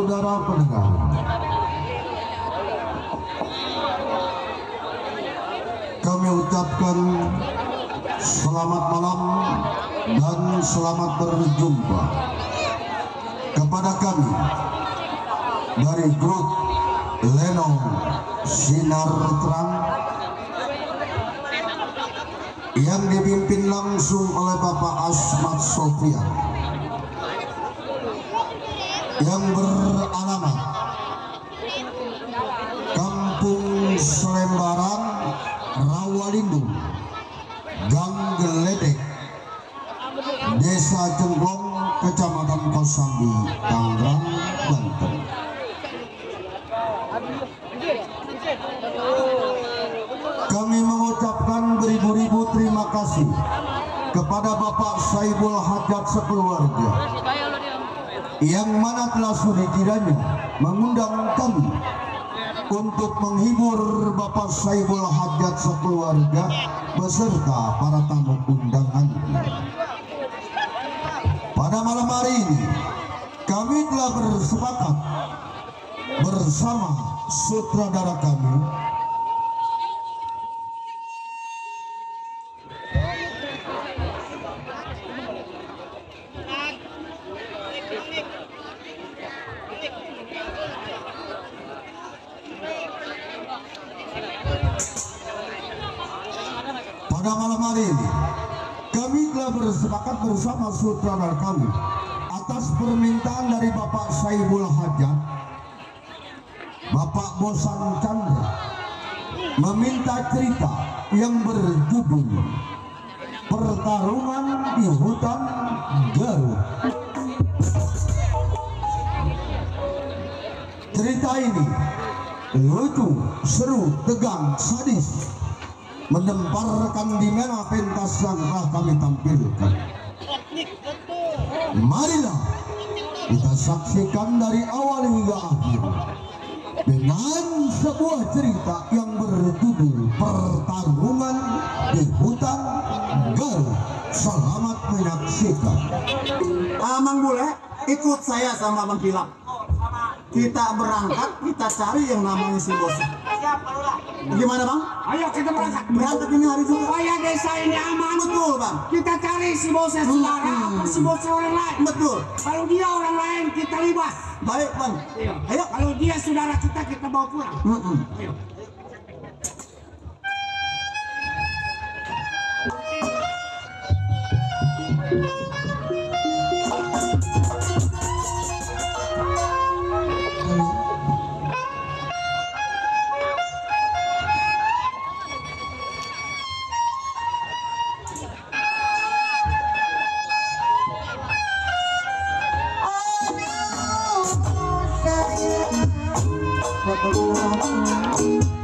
Saudara pendengar, kami ucapkan selamat malam dan selamat berjumpa kepada kami dari grup Lenong Sinar Terang yang dipimpin langsung oleh Bapak Asmat Sofian, yang beralamat Kampung Selembaran, Rawalindung, Gang Geledek, Desa Jenglong, Kecamatan Kosambi, Tangerang, Banten. Kami mengucapkan beribu-ribu terima kasih kepada Bapak Saibul Hajat sekeluarga, yang mana telah sudi kiranya mengundang kami untuk menghibur Bapak Saibul Hajat sekeluarga beserta para tamu undangan. Pada malam hari ini kami telah bersepakat bersama sutradara kami bersepakat bersama sutradara kami atas permintaan dari Bapak Saibul Hajat, Bapak Bosan Chandra meminta cerita yang berjudul Pertarungan di Hutan Garut. Cerita ini lucu, seru, tegang, sadis, menemparkan di mana pentas yang telah kami tampilkan. Marilah kita saksikan dari awal hingga akhir dengan sebuah cerita yang berjudul Pertarungan di Hutan Garut. Selamat menyaksikan. Mang Bule, ikut saya sama Mang Pilap. Kita berangkat, kita cari yang namanya si Bos. Gimana Bang? Ayo kita berangkat. Berangkat ini hari juga. Supaya desa ini aman. Betul Bang. Kita cari si bosnya saudara, si bosnya orang lain. Betul. Kalau dia orang lain kita libas. Baik Bang. Ayo. Kalau dia saudara kita bawa pulang. Ayo. Thank you.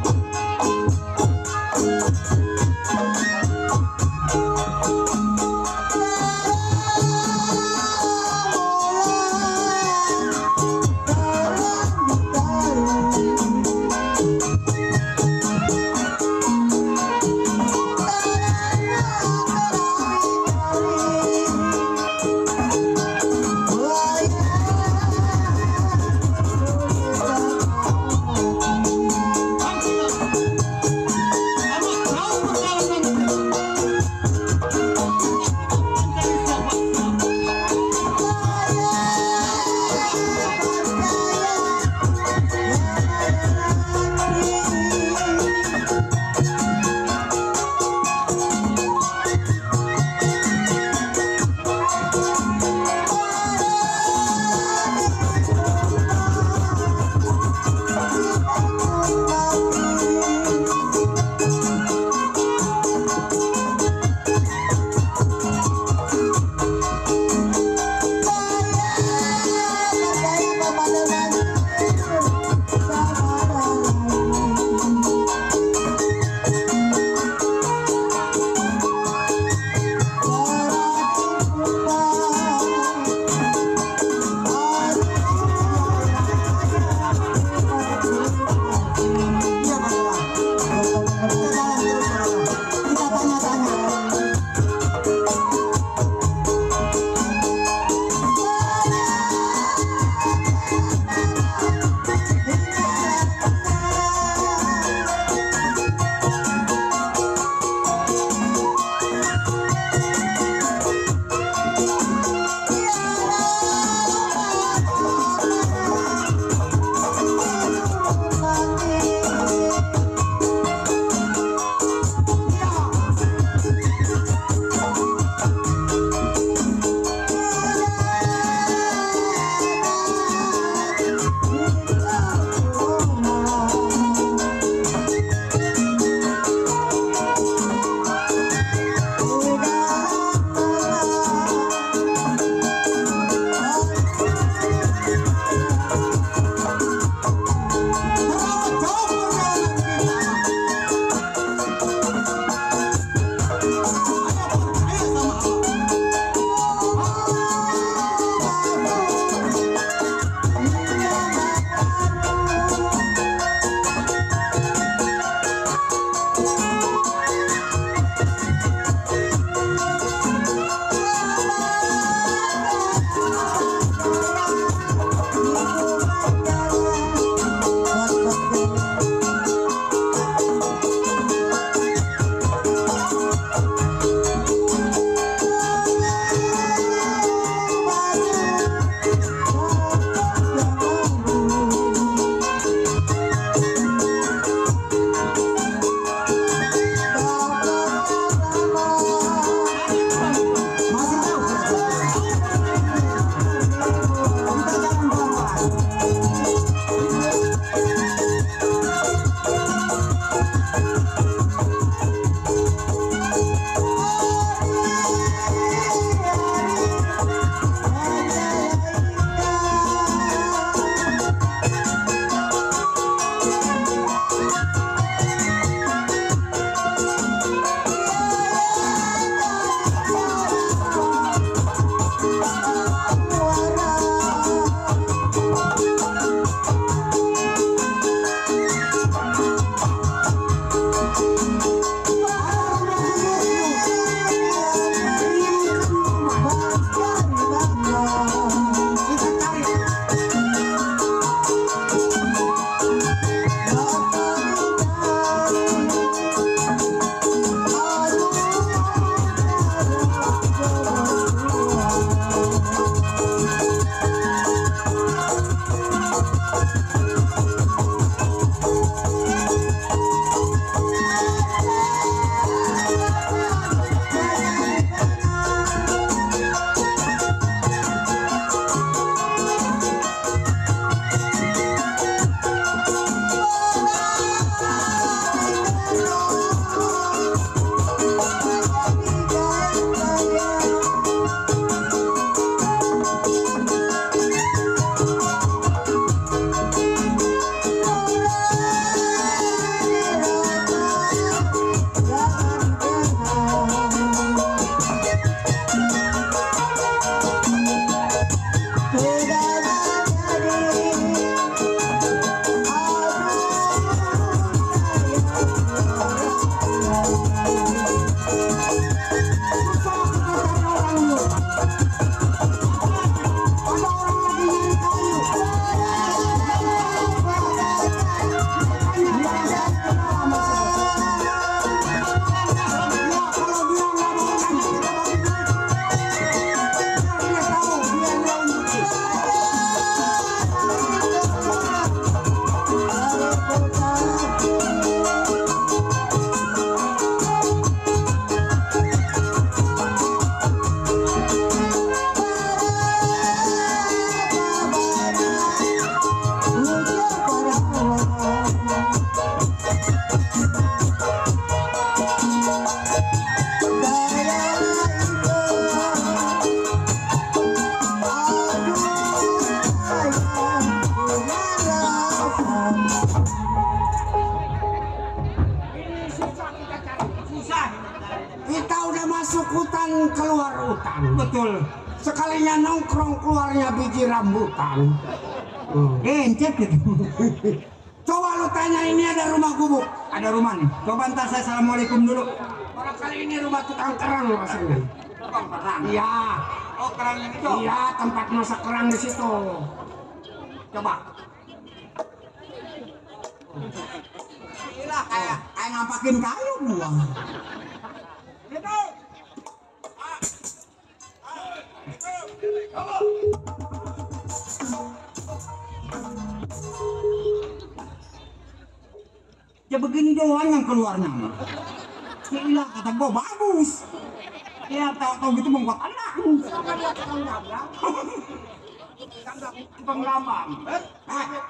betul. Sekalinya nongkrong keluarnya biji rambutan. Encet gitu. Coba lu tanya ini ada rumah gubuk. Ada rumah nih. Coba ntar saya assalamualaikum dulu. Barangkali ini rumah tukang kerang rasanya. Tukang kerang. Iya. Oh kerang yang itu. Iya, tempat masak kerang di situ. Coba. Gila kayak ngampakin kayu gua. Itu. Ya begini doang yang keluarnya. Gila kata gua bagus. Ya tahu gitu mengkot anak. Sama dia tukang dagang. Tukang lambang.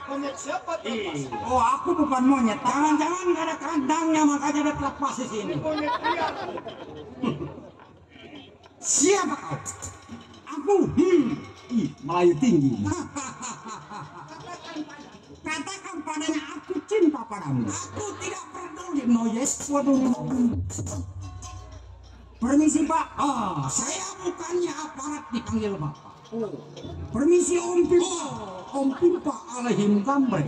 Monyet siapa tuh? Oh aku bukan monyet. Jangan-jangan gak ada kandangnya makanya ada terlepas di sini. Monyet dia. Siapa kau? Aku. Ih, Melayu tinggi. Katakan padanya aku cinta padamu. Aku tidak peduli. No yes. Waduh. Permisi Pak. Saya bukannya aparat dipanggil Bapak. Permisi Om Pimpa. Om Pimpa alaihim kambre.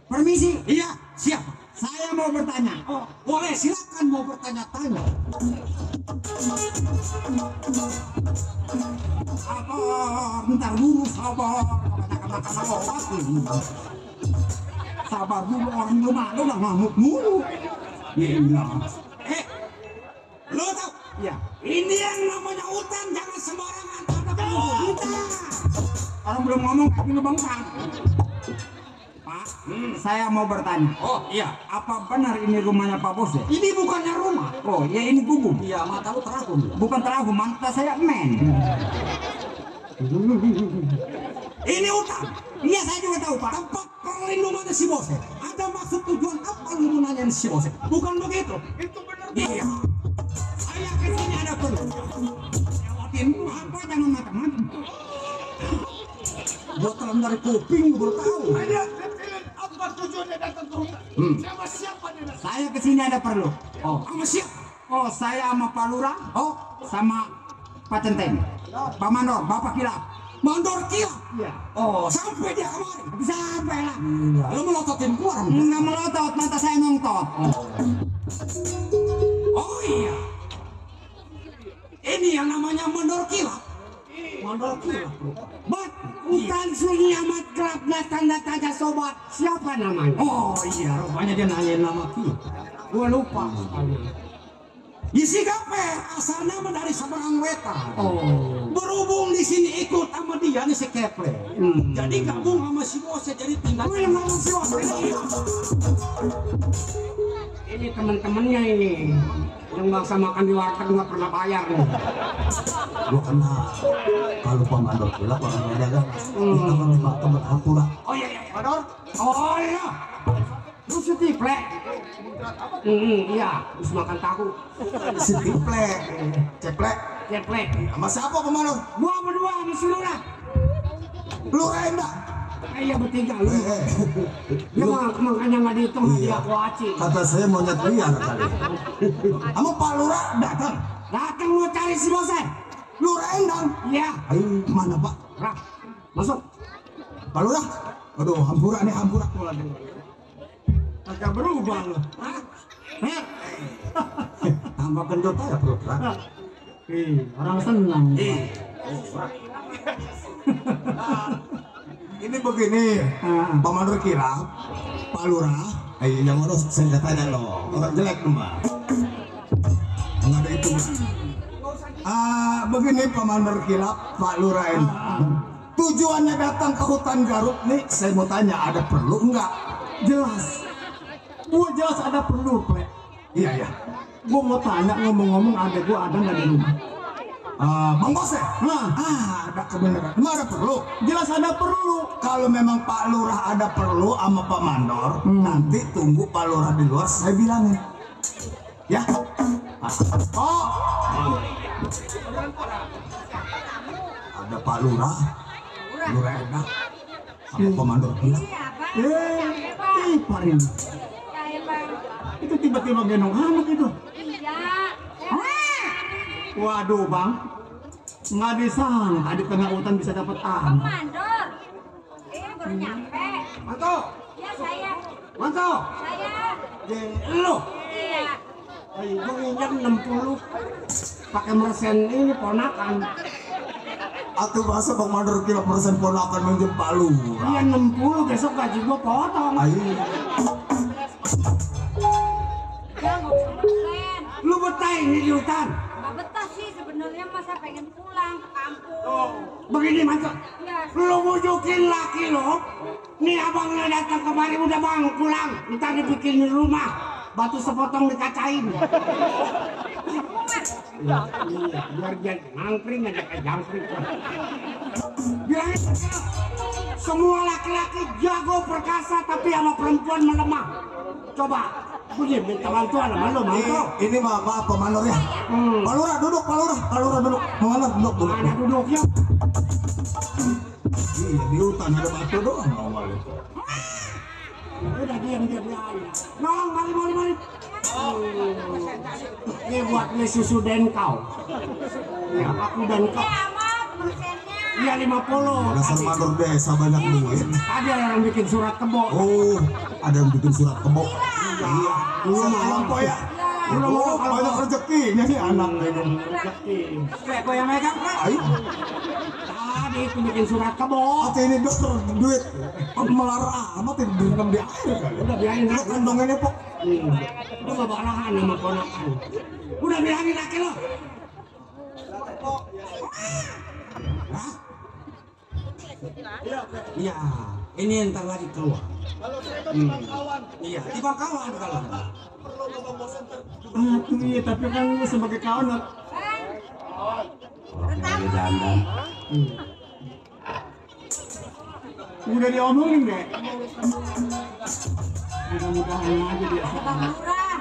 Permisi. Iya, siapa? Saya mau bertanya. Boleh silakan mau bertanya-tanya. Sabar, bentar dulu sabar. Sabar dulu orang lu malu udah ngamuk mulu. Iya. Lo tau? Ya. Ini yang namanya hutan jangan sembarangan ada kita. Orang belum ngomong tapi lu bangkang. Pak, saya mau bertanya. Oh iya, apa benar ini rumahnya Pak Bos ya? Ini bukannya rumah. Oh ya ini gubuk. Iya, mata lu teragum. Bukan teragum, mata saya men. Ini hutan. Iya saya juga tahu Pak. Tempat perlindungan si Bos. Ada maksud tujuan apa lu nanyain si Bos? Bukan begitu. Itu benar. Iya. Saya kesini ada perlu. Lewatin apa jangan macam-macam. Gua telan dari kuping baru tahu. Ada apa tujuannya datang ke hutan? Sama siapa dia? Saya kesini ada perlu. Oh, sama siapa? Oh, saya sama Pak Lurah. Oh, sama Pak Centeng. Pak Mandor, Bapak Kilap. Mandor Kilap? Iya. Oh, sampai dia kemari. Sampai lah. Lu melototin gua? Enggak melotot, mata saya nongtot. Oh iya. Ini yang namanya Mandor Kilap. Mandor Kilap. Bat, Bukan Sunyi Amat Kelap datang-datang aja sobat. Siapa namanya? oh iya, rupanya dia nanyain nama kita. Gua lupa. Isi gape, asal nama dari Sabarang Wetan. Oh. Berhubung di sini ikut sama dia nih si Keple. Jadi gabung sama si Bose jadi tinggal. Yang ngomong si Bose ini teman-temannya ini yang bangsa makan di warteg nggak pernah bayar nih. Gua kenal. Kalau Pamandor Kilap orang dagang. Kita menerima teman Hampura. Oh iya iya. Mandor. Oh iya. Lu si Tiplek. Iya, terus makan tahu. Si Tiplek, Ceplek. Tiplek. Sama siapa Pamandor? Gua berdua sama si Lura. Lu Renda. Iya bertiga lu. Dia makanya nggak dihitung dia kuaci. Kata saya monyet liar kali. Kamu Pak Lurah datang. Datang mau cari si Bose. Lurah Endang. Iya. Ayo mana Pak? Rah, masuk. Pak Lurah. Aduh Hampura nih Hampura. Agak berubah lu. Tambah gendut aja perut lah. Orang senang. Ini begini, Pak Mandor Kilap, Pak Lurah, yang urus senjatanya loh, orang jelek tuh Mbak. Nggak ada itu. Begini Pak Mandor Kilap, Pak Lurah ini. Tujuannya datang ke hutan Garut nih, saya mau tanya ada perlu enggak? Jelas. Gua jelas ada perlu, Plek. Iya ya. Gua mau tanya ngomong-ngomong ada gua ada nggak di rumah? Bang Bos ya? Ada kebenaran. Emang ada perlu? Jelas ada perlu. Kalau memang Pak Lurah ada perlu sama Pak Mandor, nanti tunggu Pak Lurah di luar, saya bilangin. Ya? Oh. Ada Pak Lurah, Lurah enak, sama Pak Mandor bilang. Parin. Itu tiba-tiba gendong anak itu. Iya. Waduh bang, nggak disangka di tengah hutan bisa dapat anak. Mandor. Baru nyampe. Manto, Ya saya. Manto, Saya. lo. Iya. Gue nginjak 60 pakai mersen ini ponakan. Atuh bahasa Bang Mandor kilo persen ponakan minjem palu. Iya 60 besok gaji gue potong. Ayo. Ya nggak usah persen. Lu betah ini di hutan. Nggak betah sih sebenarnya mas saya pengen pulang ke kampung. Begini Manto, Ya. lu bujukin laki lo. Nih abangnya datang kemari udah bang pulang. Ntar dibikin rumah. Batu sepotong dikacain. Iya, biar dia ngangkring aja kayak jangkrik. Bilangin semua laki-laki jago perkasa tapi sama perempuan melemah. Coba, gue minta bantuan sama lo, Manto. Ini maaf Pak Mandor ya. Palura duduk, Palura duduk. Mana duduk. Mana duduknya? Iya di hutan ada batu doang. Udah diam aja. Nong, mari. Ini buat beli susu dan kau. Ya, aku dan kau. Amat persennya. Iya 50. Dasar Mandor desa banyak duit. Tadi ada yang bikin surat kebo. Oh, ada yang bikin surat kebo. Iya. Lu Semalam mau kok ya. Lu mau Oh, banyak rezekinya nih anak ini. Kok yang megang, Pak? Ayo, Tadi itu bikin surat kebo. ate ini dokter duit melarang amat ini direndam di air kali. Udah bilangin Lu laki. kandongannya Pok. Lu gak bakalan sama ponakan. Udah bilangin laki lo. Hah? Iya, ini entar lagi keluar. Iya, di kawan kalau. Aduh iya, tapi kan lu sebagai kawan. Udah diomongin deh. Mudah-mudahan aja dia. Bang Lurah.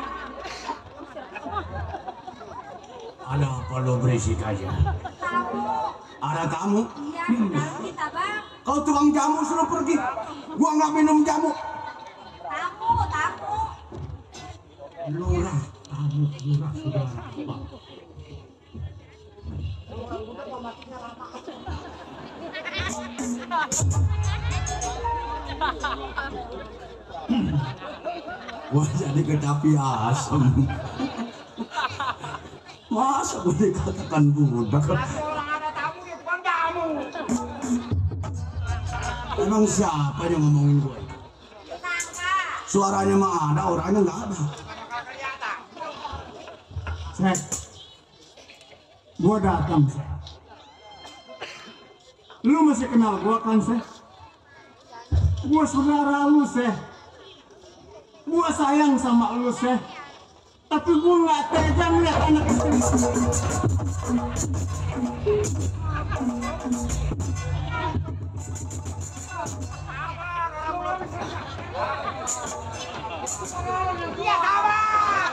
Ada apa lo berisik aja? Tamu. Ada tamu? Iya sebenarnya kita bang. Kau tukang jamu suruh pergi. Gua nggak minum jamu. Tamu. Lurah, tamu lurah sudah. Wah jadi kecapi asem. Masa gue dikatakan budak? Orang ada tamu ya bukan jamu. Emang siapa yang ngomongin gue? Tetangga. Suaranya mah ada, orangnya nggak ada. Seh, gua datang, Seh. Lu masih kenal gua kan, Seh? Gua saudara lu, Seh. Gua sayang sama lu, Seh. Tapi gua nggak tega melihat anak istri. Iya sabar.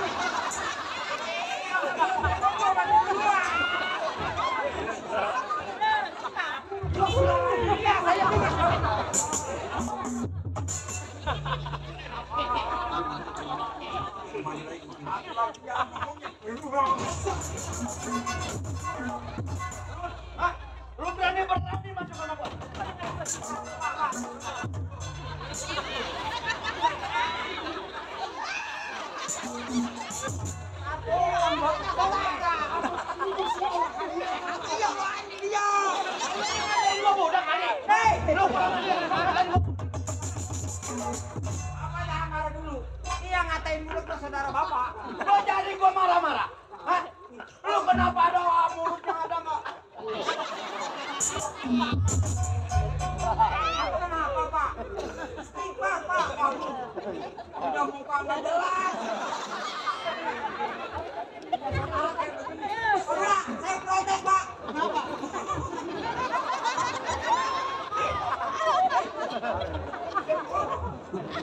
Lu berani masuk ke gua. Ngatain mulut ke saudara bapak. Lo jadi gua marah-marah. Hah? Lu kenapa ada mulut yang ada nggak? Aku kenapa pak? Istighfar pak. Udah muka nggak jelas. Udah, saya protes pak. Kenapa?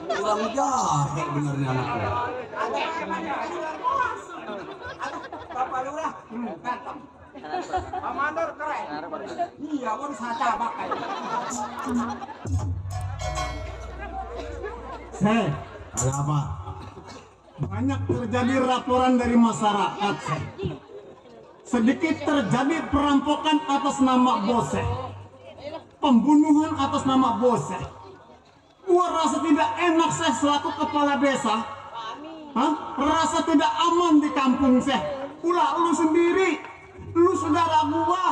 Kurang jahe benernya anaknya. Bapak Lurah, ganteng. Pak Mandor keren. Iya, pun saya pakai. Seh, Ada apa? banyak terjadi laporan dari masyarakat, Seh. sedikit terjadi perampokan atas nama Bose, pembunuhan atas nama Bose. Gua rasa tidak enak saya selaku kepala desa. Rasa tidak aman di kampung saya. Ulah lu sendiri, lu saudara gua.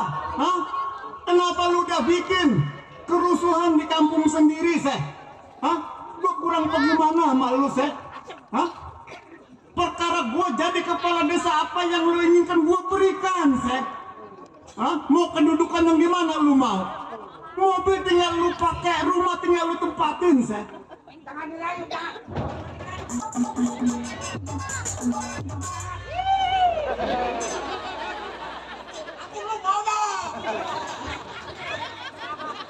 Kenapa lu udah bikin kerusuhan di kampung sendiri saya? Gua kurang bagaimana sama lu saya? Perkara gua jadi kepala desa, apa yang lu inginkan gua berikan saya? Mau kedudukan yang gimana lu mau? Mobil tinggal lu pakai, rumah tinggal lu tempatin saya. Jangan dirayu, jangan. Aku lu ngomong.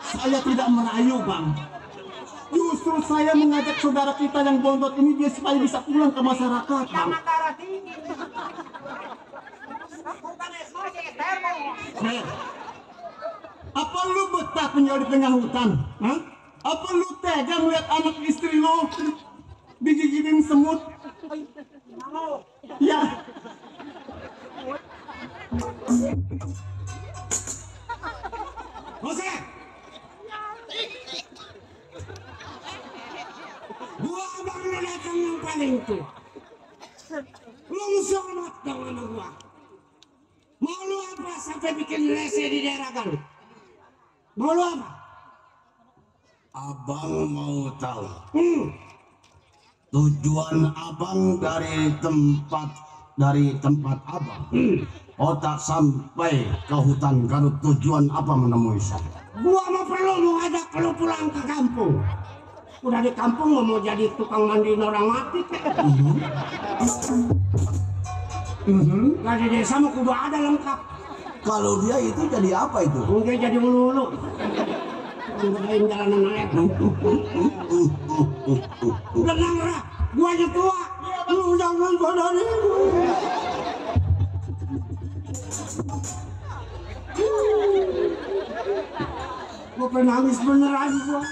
Saya tidak merayu, Bang. Justru saya mengajak saudara kita yang bontot ini dia supaya bisa pulang ke masyarakat, Bang. Darah tinggi. Bukan emosi, termo. Apa lu betah tinggal di tengah hutan? Apa lu tega melihat anak istri lu digiginin semut? Ya. Jose, gua abang lu datang yang paling tua. Lu mesti hormat dong sama gua. Mau lu apa sampai bikin rese di daerah Garut? Mau lu apa? Abang mau tahu tujuan abang dari tempat abang otak sampai ke hutan Garut, tujuan apa menemui saya? Gua mau perlu ngajak lu pulang ke kampung. Udah di kampung mau jadi tukang mandiin orang mati. Gak di desa mau kudu ada lengkap. Kalau dia itu jadi apa itu? Mungkin jadi ulu-ulu. Ngedain jalanan air. Tenang Ra, gua aja tua. Lu jangan sadari. Gua penangis beneran gua.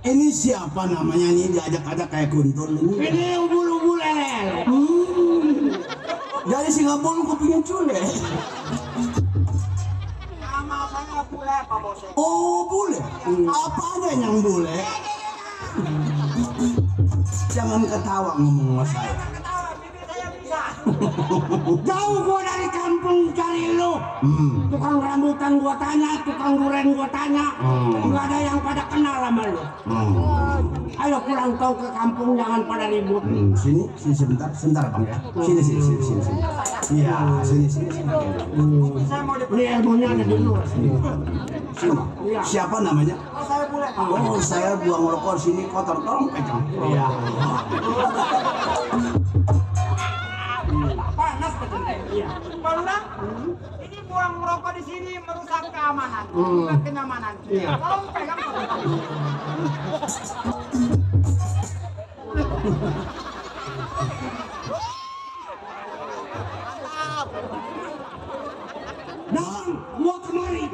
Ini siapa namanya nih diajak-ajak kayak Guntur ini? Ini ubul-ubul lele. Dari Singapura kupingin cule. Nama saya Bule, Pak Bose. Oh bule? Apanya yang bule? Jangan ketawa ngomong sama saya. Ketawa, bibir saya bisa. Jauh gua dari kampung cari lu. Tukang rambutan gua tanya, tukang duren gua tanya. Nggak ada yang pada kenal sama lu. Ayo pulang kau ke kampung, jangan pada ribut. Sini sebentar bang ya. Sini. Iya, sini. Saya mau Ini ilmunya ada di luar. Sini. Iya. Siapa namanya? Oh, saya Bule, Pak. Oh, saya buang rokok sini kotor, tolong pegang. Iya. Panas betul. Iya. Pak Lurah, ini buang rokok di sini merusak keamanan, bukan kenyamanan. Iya. Tolong pegang Pak Lurah. Dan gua kemari,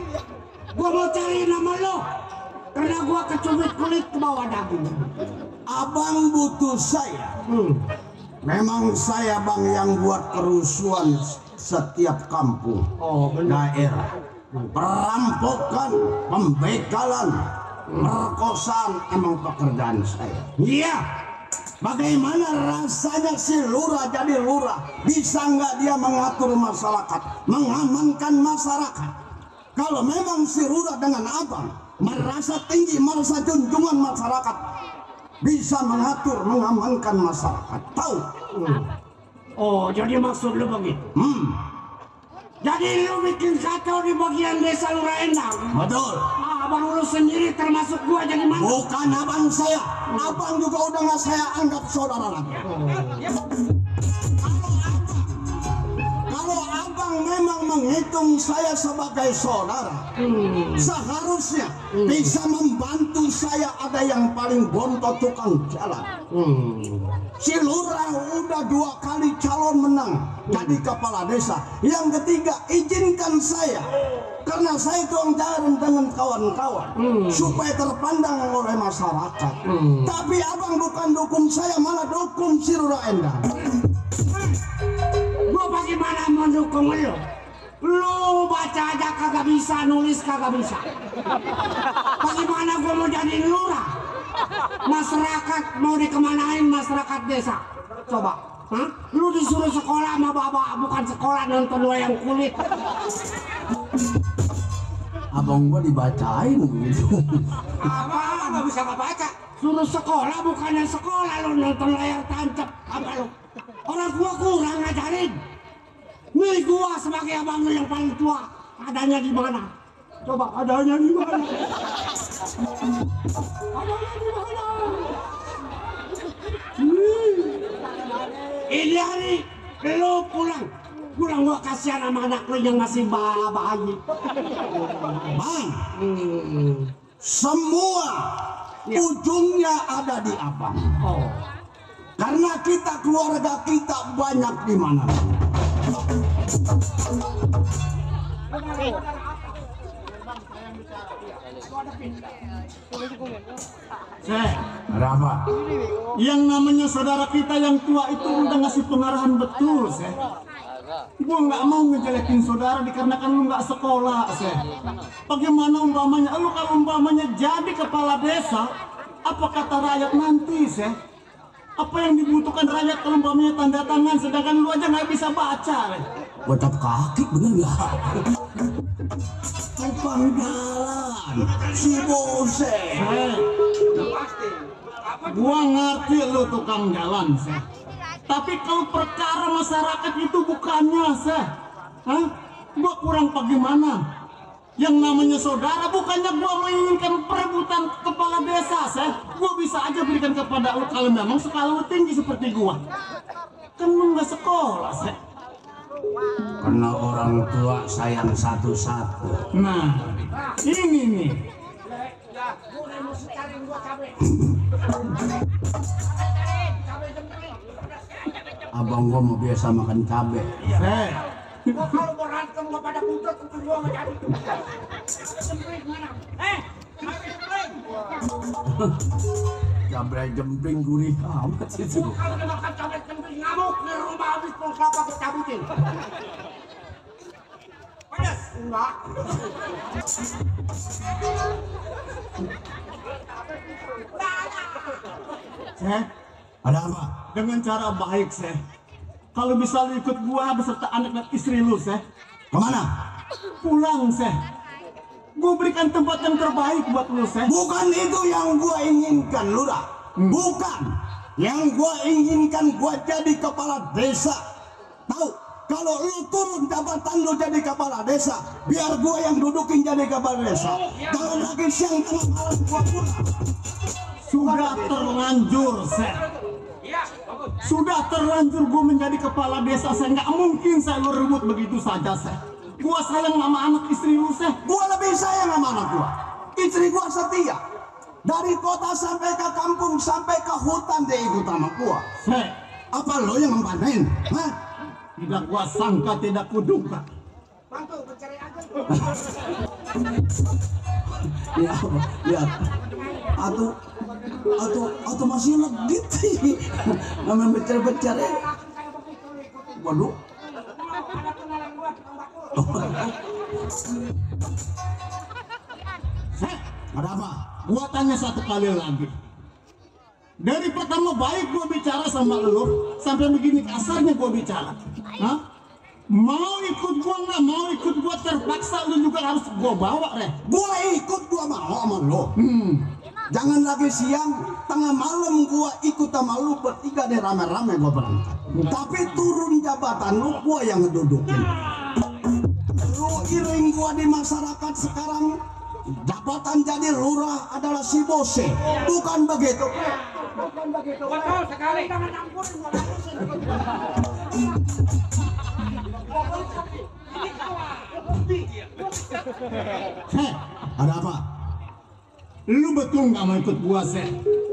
gua mau cari nama lo, karena gua kecubit kulit ke bawah daging. Abang butuh saya. Memang saya bang yang buat kerusuhan setiap kampung, daerah, perampokan, pembegalan, perkosaan emang pekerjaan saya. Iya. Bagaimana rasanya si lurah jadi lurah? Bisa nggak dia mengatur masyarakat, mengamankan masyarakat? Kalau memang si lurah dengan abang merasa tinggi, merasa junjungan masyarakat, bisa mengatur, mengamankan masyarakat. Tahu? Oh, jadi maksud lu begitu? Jadi lu bikin kacau di bagian desa Lurah Endang? Betul. Abang lu sendiri termasuk gua jadi mana? Bukan abang saya. Abang juga udah nggak saya anggap saudara lagi. Kalau abang memang menghitung saya sebagai saudara, seharusnya bisa membantu saya. Ada yang paling bontot tukang jalan. Si lurah udah 2 kali calon menang jadi kepala desa. Yang ketiga, izinkan saya, karena saya tukang jalan dengan kawan-kawan supaya terpandang oleh masyarakat. Tapi abang bukan dukung saya, malah dukung si Lurah Endang. gimana mendukung lu? Lu baca aja kagak bisa, nulis kagak bisa. Bagaimana gua mau jadi lurah? Masyarakat mau dikemanain masyarakat desa? Coba, hah? Lu disuruh sekolah sama bapak, bukan sekolah nonton wayang kulit. Abang gua dibacain gitu. Apa? Nggak bisa baca. Suruh sekolah bukannya sekolah, lu nonton layar tancap. Apa lu? Orang gua kurang ngajarin. Nih gua sebagai abang lu yang paling tua, adanya di mana? Coba adanya di mana? Adanya di mana? Ini hari lu pulang. Gua kasihan sama anak lu yang masih bayi. Bang, semua ujungnya ada di abang. Oh. Karena kita keluarga kita banyak di mana. Ada apa? Yang namanya saudara kita yang tua itu udah ngasih pengarahan betul, Gua nggak mau ngejelekin saudara dikarenakan lu nggak sekolah, Bagaimana umpamanya lu kalau umpamanya jadi kepala desa, apa kata rakyat nanti, Apa yang dibutuhkan rakyat kalau umpamanya tanda tangan, sedangkan lu aja nggak bisa baca, Bocap kaki bener nggak? Tukang jalan, si bose. Gua ngerti lu tukang jalan, Tapi kalau perkara masyarakat itu bukannya, Gua kurang bagaimana? Yang namanya saudara bukannya gua menginginkan perebutan kepala desa, Gua bisa aja berikan kepada lu kalau memang skala lu tinggi seperti gua. Kan lu nggak sekolah, Karena orang tua sayang satu-satu. Nah, ini nih. Abang gua mau biasa makan cabe. Gua kalau berantem gua pada putus itu gua nggak jadi. Jempring mana? Cabe jempring gurih amat itu. Kalau makan cabe jempring ngamuk di rumah habis pun kelapa gua cabutin. Pedas? Enggak. Ada apa? Dengan cara baik, Kalau bisa lu ikut gua beserta anak dan istri lu, Kemana? Pulang, Gua berikan tempat yang terbaik buat lu, Bukan itu yang gua inginkan, Lurah. Bukan. Yang gua inginkan gua jadi kepala desa. Tahu? Kalau lu turun jabatan lu jadi kepala desa, biar gua yang dudukin jadi kepala desa. Kalau lagi siang tengah malam gua pulang. Sudah terlanjur, Sudah terlanjur gua menjadi kepala desa, nggak mungkin lu rebut begitu saja, Gua sayang sama anak istri lu, Gua lebih sayang sama anak gua. Istri gua setia. Dari kota sampai ke kampung sampai ke hutan dia ikut sama gua. Apa lo yang membantuin? Tidak gua sangka, tidak kuduga. Bantu mencari aja. Lihat. Atau masih legit sih. Namanya becer-becer ya. Waduh. Ada apa? Gua tanya satu kali lagi. Dari pertama baik gua bicara sama lu, sampai begini kasarnya gua bicara. Mau ikut gua nggak mau ikut gua, terpaksa lu juga harus gua bawa, Gua ikut, gua mau sama lo. Jangan lagi siang, tengah malam gua ikut sama lu bertiga deh rame-rame gua berangkat. Tapi turun jabatan lu gua yang ngedudukin. Lu iring gua di masyarakat sekarang, jabatan jadi lurah adalah si bose. Bukan begitu? Bukan begitu. Betul sekali. Jangan ampunin gua. Ada apa? Lu betul nggak mau ikut gua,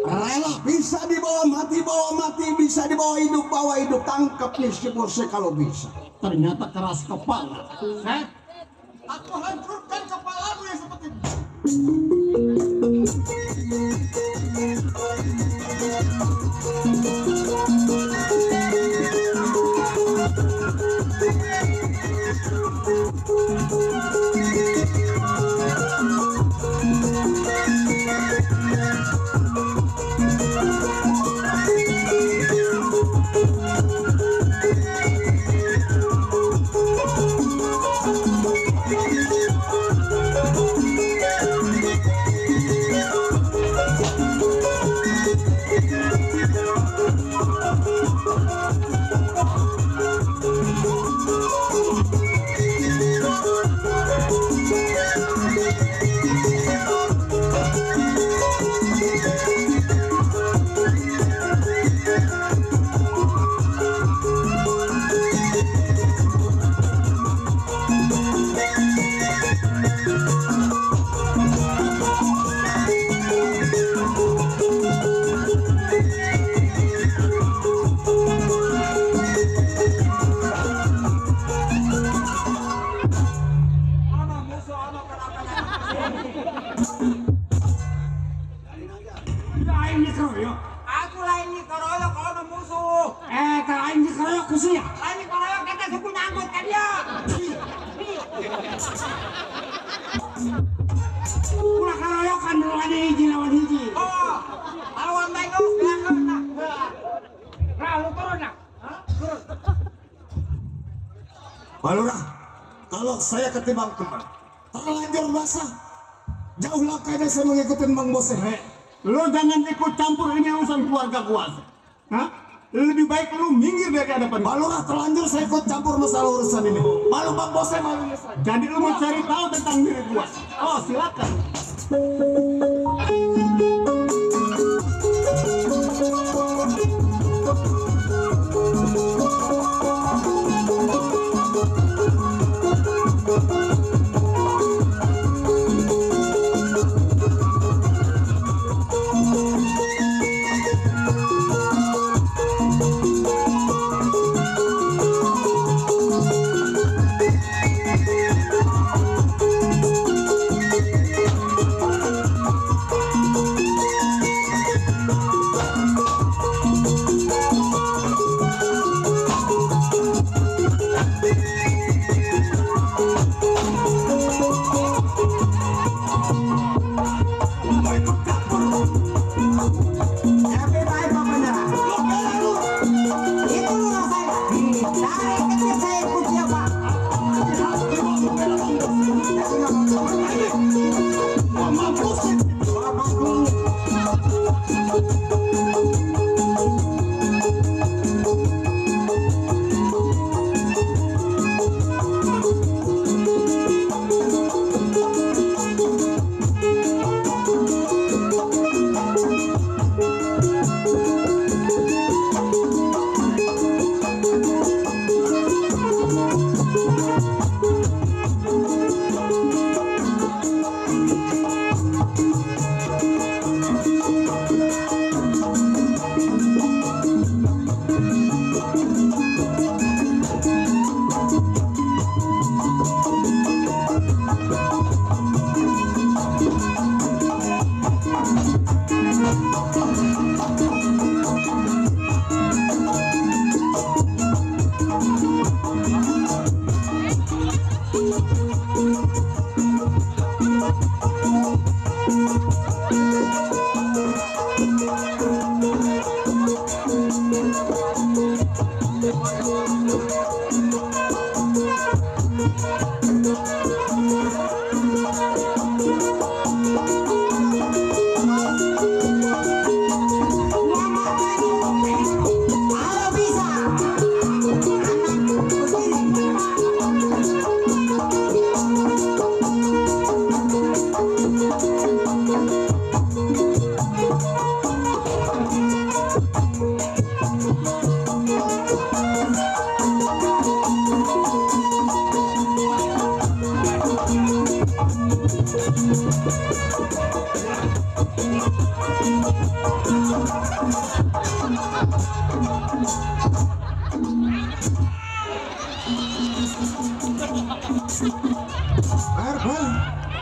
Rela, bisa dibawa mati, bisa dibawa hidup, bawa hidup, tangkap nih si bose kalau bisa. Ternyata keras kepala. Aku hancurkan kepalamu yang seperti itu. Ulah karoyokan dulu ada hiji lawan hiji. Oh, lawan Bengus belakang. Nah, lu turun nak. Turun. Pak Lurah, kalau saya ketimbang teman, terlanjur basah. Jauh langkahnya saya mengikuti Bang Bose. Lu jangan ikut campur, ini urusan keluarga gua. Hah? Lebih baik lu minggir dari hadapan Pak gua. Lurah, terlanjur saya ikut campur masalah urusan ini. Malu Bang Bose, malu saya. Jadi lu mau cari tahu tentang diri gua? Oh, silakan.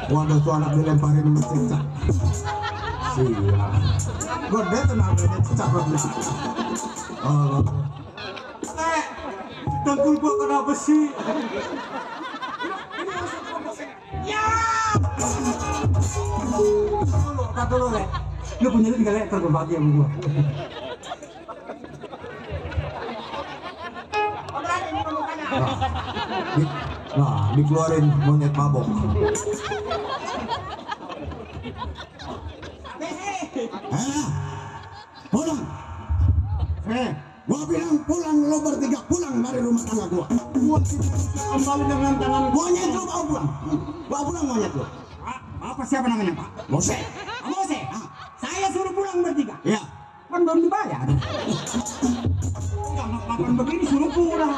Waduh, tuh anak dilemparin mesin cak. Siap. Gede tenang ini cakep nih. Oh. Dengkul gua kena besi. Ya. Tak dulu le. Lu punya duit kali terbagi sama gua. Nah, dikeluarin monyet mabok. Pulang. Gua bilang pulang, lo bertiga pulang dari rumah tangga gua. Gua kembali dengan tangan gua. Monyet lo mau pulang. Gua pulang monyet lo. Apa siapa namanya, Pak? Bose. Pak Bose. Saya suruh pulang bertiga. Iya. Kan belum dibayar. Jangan makan begini suruh pulang.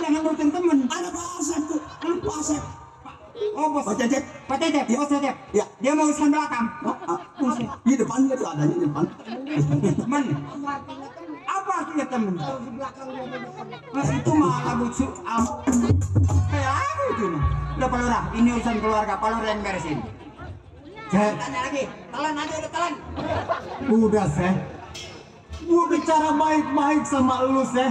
Jangan ngikutin temen. Ada Pak Asep tuh. Pak Asep. Oh, bos. Pak Cecep. Pak Cecep, Ya. bos Cecep. Ya. Dia mau urusan belakang. Buset. Di depan gitu adanya di depan. Temen. Apa artinya temen? Nah, itu malah lucu. Kayak apa itu? Udah Pak Lurah, ini urusan keluarga. Pak Lurah yang beresin. Tanya lagi. Telan aja udah telan. Udah, Seh. Gua bicara baik-baik sama lu, Seh.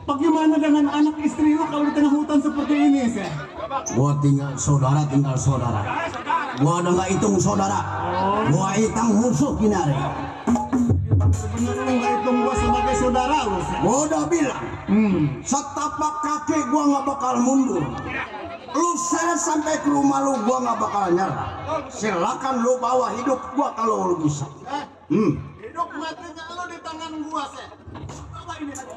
Bagaimana dengan anak istri lu kalau di tengah hutan seperti ini, Seh? Gua tinggal saudara. Gua udah nggak hitung saudara. Gua hitung musuh kinari. Bener lu nggak hitung gua sebagai saudara lu, Seh? Gua udah bilang, setapak kaki gua nggak bakal mundur. Lu seret sampai ke rumah lu, gua nggak bakal nyerah. Silakan lu bawa hidup gua kalau lu bisa. Hidup matinya lu di tangan gua, Seh. Coba ini aja.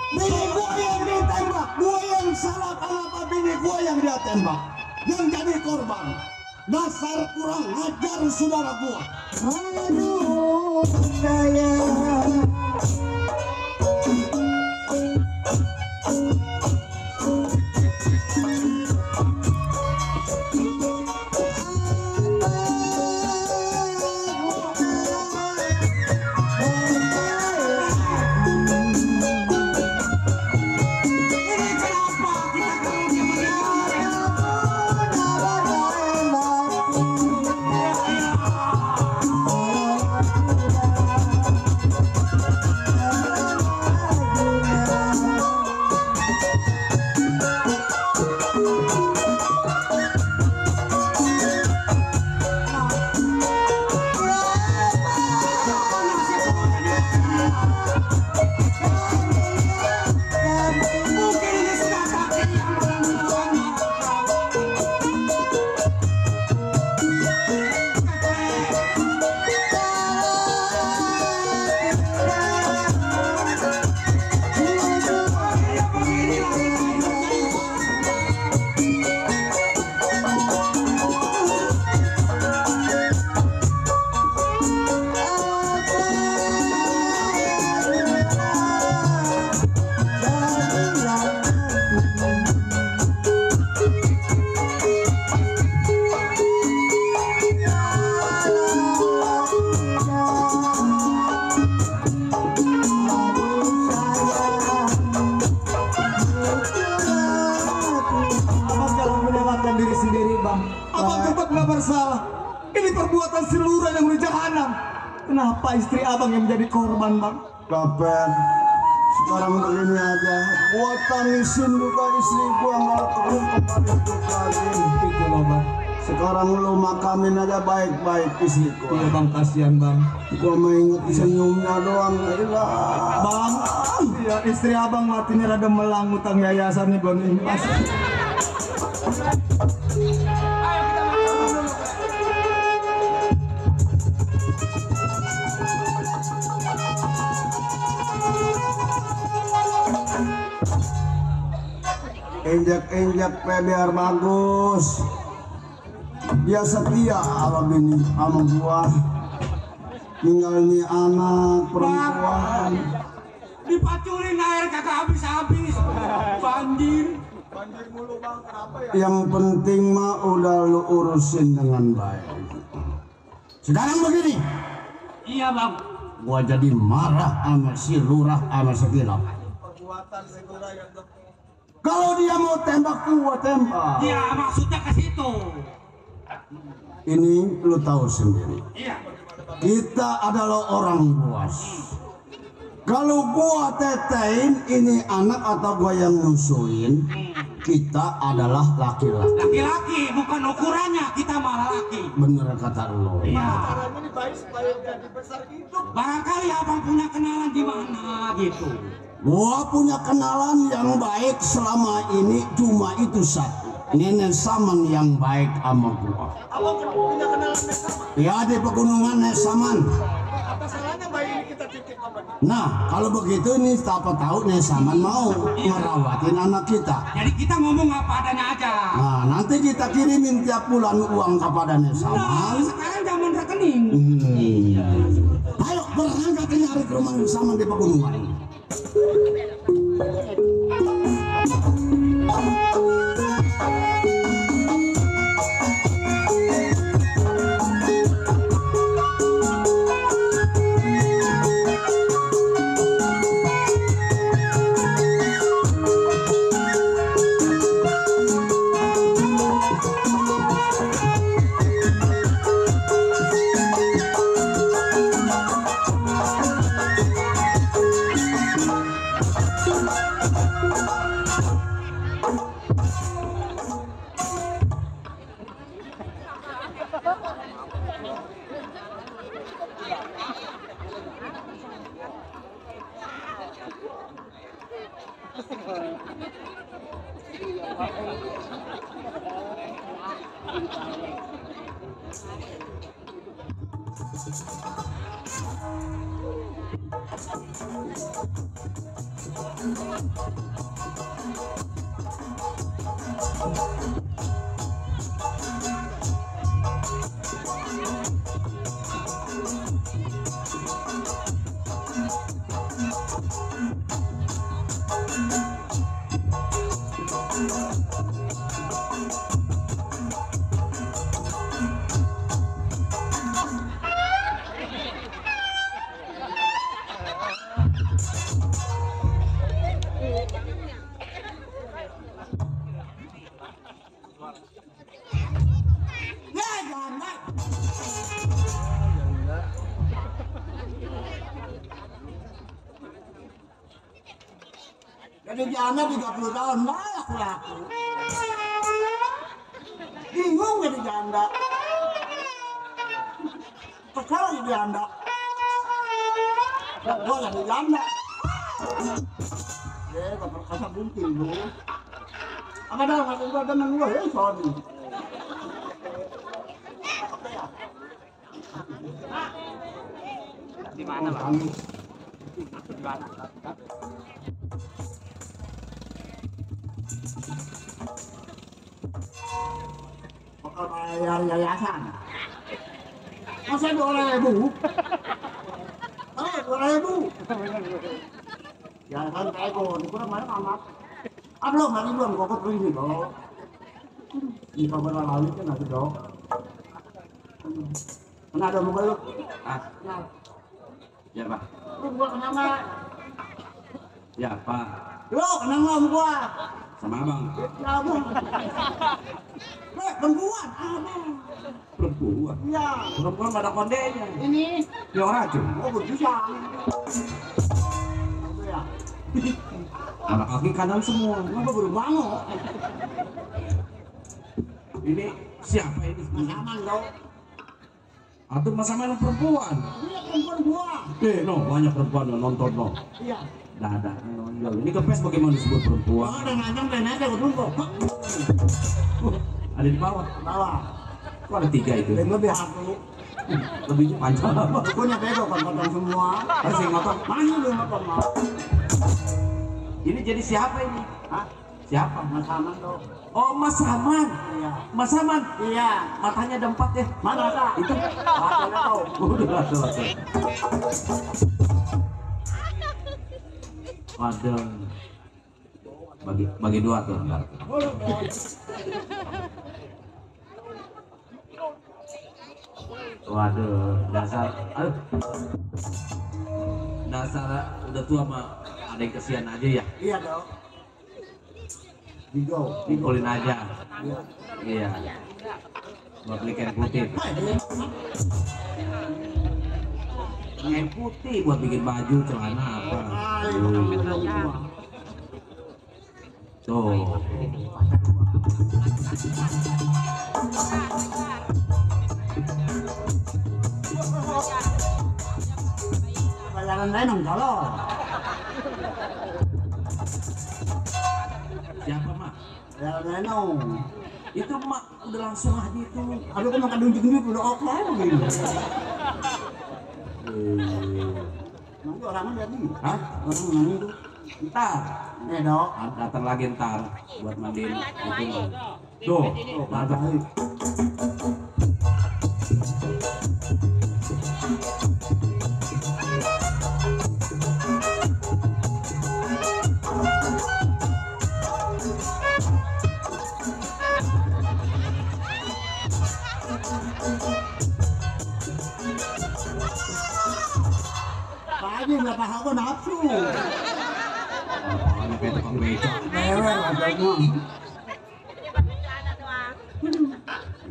Bini gua yang ditembak, gua yang salah kenapa bini gua yang dia tembak, yang jadi korban. Dasar kurang ajar saudara gua. Aduh, sayang. perbuatan si lurah yang di jahanam. Kenapa istri abang yang menjadi korban, Bang? Kapan? Sekarang begini aja, gua tangisin juga istri gua nggak terungkap hidup lagi. Itu loh, Bang. Sekarang lu makamin aja baik-baik istri gua. Iya, Bang, kasihan, Bang. Gua mengingat senyumnya doang, ilah. Bang, ya istri abang matinya rada melang, utang yayasannya belum impas. Injak-injak biar bagus. Dia setia sama bini sama gua. Tinggal nih anak perempuan. Dipacurin air kagak habis-habis. Banjir. Yang penting mah udah lu urusin dengan baik. Sekarang begini, Iya bang. gua jadi marah sama si lurah sama si Kilap. Kalau dia mau tembak gua tembak. Iya maksudnya ke situ. Ini lu tahu sendiri. Iya. Kita adalah orang buas. Kalau gua tetein ini anak atau gua yang nyusuin, kita adalah laki-laki. Laki-laki bukan ukurannya, kita malah laki. Bener kata lo. Iya. Barangkali abang punya kenalan di mana gitu. Gua punya kenalan yang baik selama ini cuma itu satu. Nenek Saman yang baik sama gua. Abang punya kenalan Nek Saman? Ya di pegunungan Nek Saman. Apa salahnya bayi ini kita titip abang? Nah kalau begitu ini siapa tahu Nek Saman mau ngerawatin anak kita. Jadi kita ngomong apa adanya aja. Nah nanti kita kirimin tiap bulan uang kepada Nek Nah, Saman. sekarang zaman rekening. Ayo berangkat nyari ke rumah Nek Saman di pegunungan. Jadi janda 30 tahun malah laku. Bingung jadi janda. Sekarang jadi janda. Gue jadi janda. Ya, bapak kasa bunting lu. Apa dah ngasih gua temen gua ya sorry. Di mana bang? Di mana? Bakal bayar yayasan. Masa 2.000? Oh, 2.000. Yayasan Tego, di kurang mana amat. Belum, nanti belum, kokot ini dong. Di kabar lalu kan ada dong. Mana ada muka lu? Nah. Ya pak. Lu gua kenapa? Ya pak. Lu kenapa gua? Sama abang. Ya abang. Perempuan, abang. perempuan. Iya. Perempuan pada kondenya. Ini. Ya racun. Oh bisa. Itu ya. Anak kaki kanan semua. Kenapa baru bangun? Ini siapa ini? Aman dong. Atau sama perempuan? Iya perempuan gua. No, banyak perempuan yang nonton no. Iya. Dadanya nonjol. Ini kepes bagaimana disebut perempuan? Oh, udah ngajang dan aja gua tunggu. Ada di bawah. Bawa. Kok ada 3 itu? Dan lebih satu. Lebih panjang apa? Punya bego kan potong semua. Harus yang nonton. Mana lu nonton mau? Ini jadi siapa ini? Hah? Siapa? Mas Aman dong. Oh, Mas Saman. Iya. Mas Saman. Iya. Matanya ada 4 ya. Mana kak? Itu. Matanya kau. Udah ada. Waduh. Bagi 2 tuh. Ntar. Waduh, dasar. Aduh. Dasar udah tua mah ada yang kesian aja ya. Iya dong. Bigo. Dikulin aja. Iya. Iya. Buat beli kain putih. Kain putih buat bikin baju, celana apa. Tuh. Bayaran lain dong kalau. Siapa mak? Bayaran lain dong. Itu mak udah langsung aja itu. Aduh kok makan duit udah oke begini. Nanti orangnya jadi. Hah? Orang mana itu? Ntar. Nih dok. Datang lagi ntar buat mandiin itu. Tuh, mantap. Pak Haji nggak paham kok nafsu. Apaan kayak tukang beca. Lewer katanya.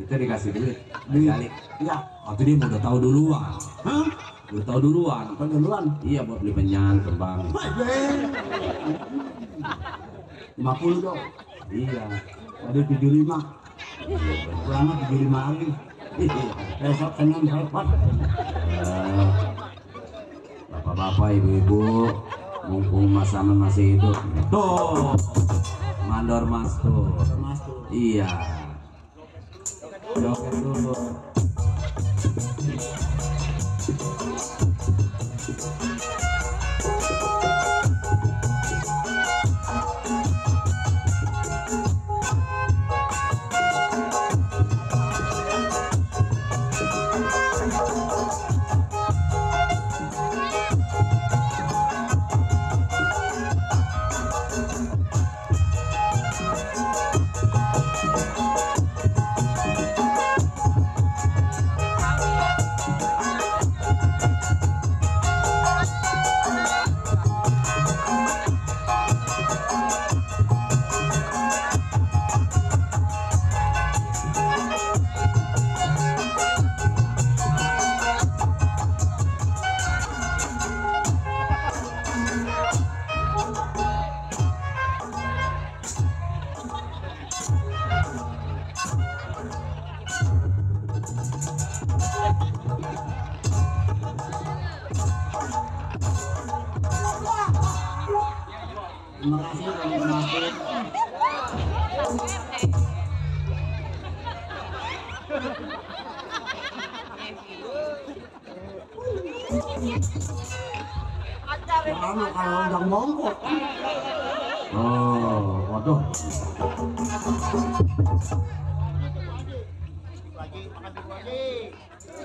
Itu dikasih duit. Duit. Kali. Iya. Waktu dia udah tahu duluan. Hah? Udah tahu duluan. Kau duluan. Iya buat beli penyan kembang. Haji. 50 dong. Iya. Ada 75. Kurangnya 75 lagi. Besok Senin repot. Bapak-bapak, ibu-ibu, mumpung Mas Saman masih hidup. Tuh, mandor Mas tuh. Mas tuh. Iya. Joget dulu. Terima kasih dan terima Kamu kalau udah mongkok. Oh, waduh.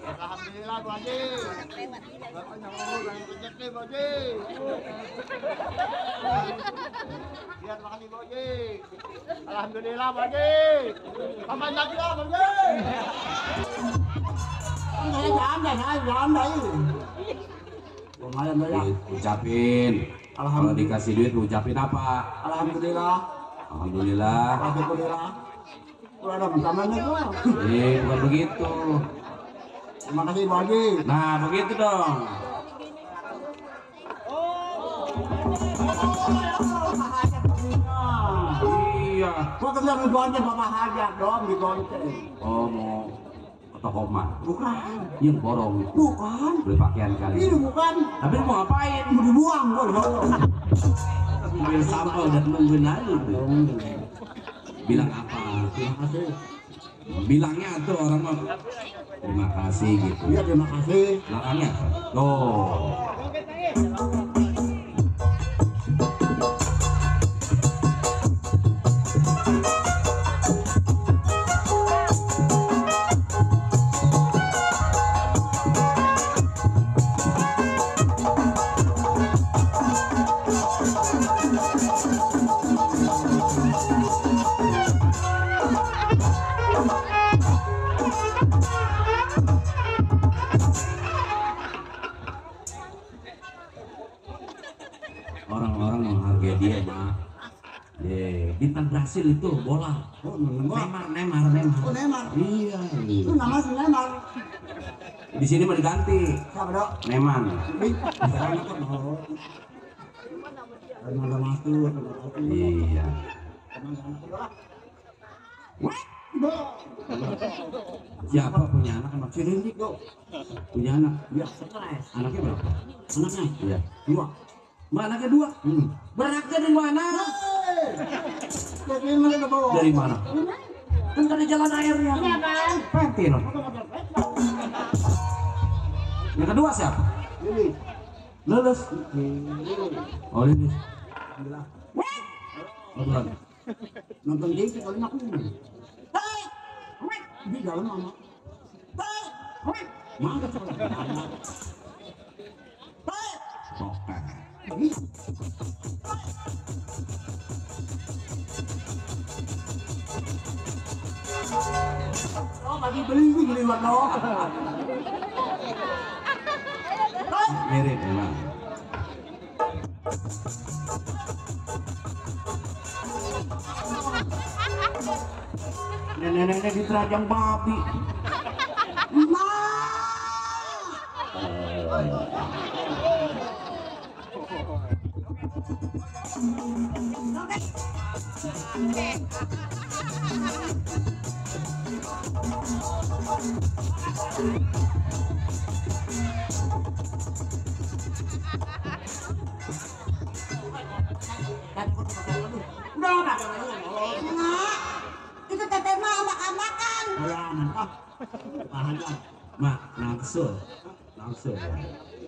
Alhamdulillah Bu Haji. Bapak nyamuk dan rezeki Bu Haji. Lihat makan di Bu Haji. Alhamdulillah Bu Haji. Kapan lagi lah Bu Haji. Ini jangan lumayan banyak. Ucapin. Kalau dikasih duit ucapin apa? Alhamdulillah. Alhamdulillah. Alhamdulillah. Udah ada bersama-nya gua. Bukan begitu. Terima kasih Pak Haji. Nah, begitu dong. Iya. Gua kerja ngegonceng Bapak Haji dong, digonceng. Oh, mau ke toko emak. Bukan. Yang borong. Bukan. Beli pakaian kali. Ini bukan. Tapi mau ngapain? Mau dibuang gua diborong. Mobil sampel dan nungguin aja tuh. Bilang apa? Terima kasih. Bilangnya tuh orang mah terima kasih gitu. Iya, terima kasih. Belakangnya oh. Orang-orang menghargai dia mah. Bintang Brasil itu bola. Oh, Neymar. Neymar. Oh, Neymar. Iya. Itu nama si Neymar. Di sini mau diganti. Siapa dok? Neymar. Sekarang kan mau. Ada masuk. Iya. Siapa punya anak sama Si Rindik dok. punya anak? Dia stres. Anaknya berapa? Anaknya Iya. 2. Mbak anaknya 2. Beraknya dari mana? Jadi mana ke bawah? Dari mana? Kan ada jalan airnya. Iya, Bang. Pentil. Yang kedua siapa? Ini. Lulus. Oh ini. Beneran. Nonton TV kali aku. Di dalam mama. Mana sekolah? Oke. Oh, tadi beli warna. Mirip emang. Nenek-nenek di terajang babi. Itu teteh mah makan-makan. Mak, langsung.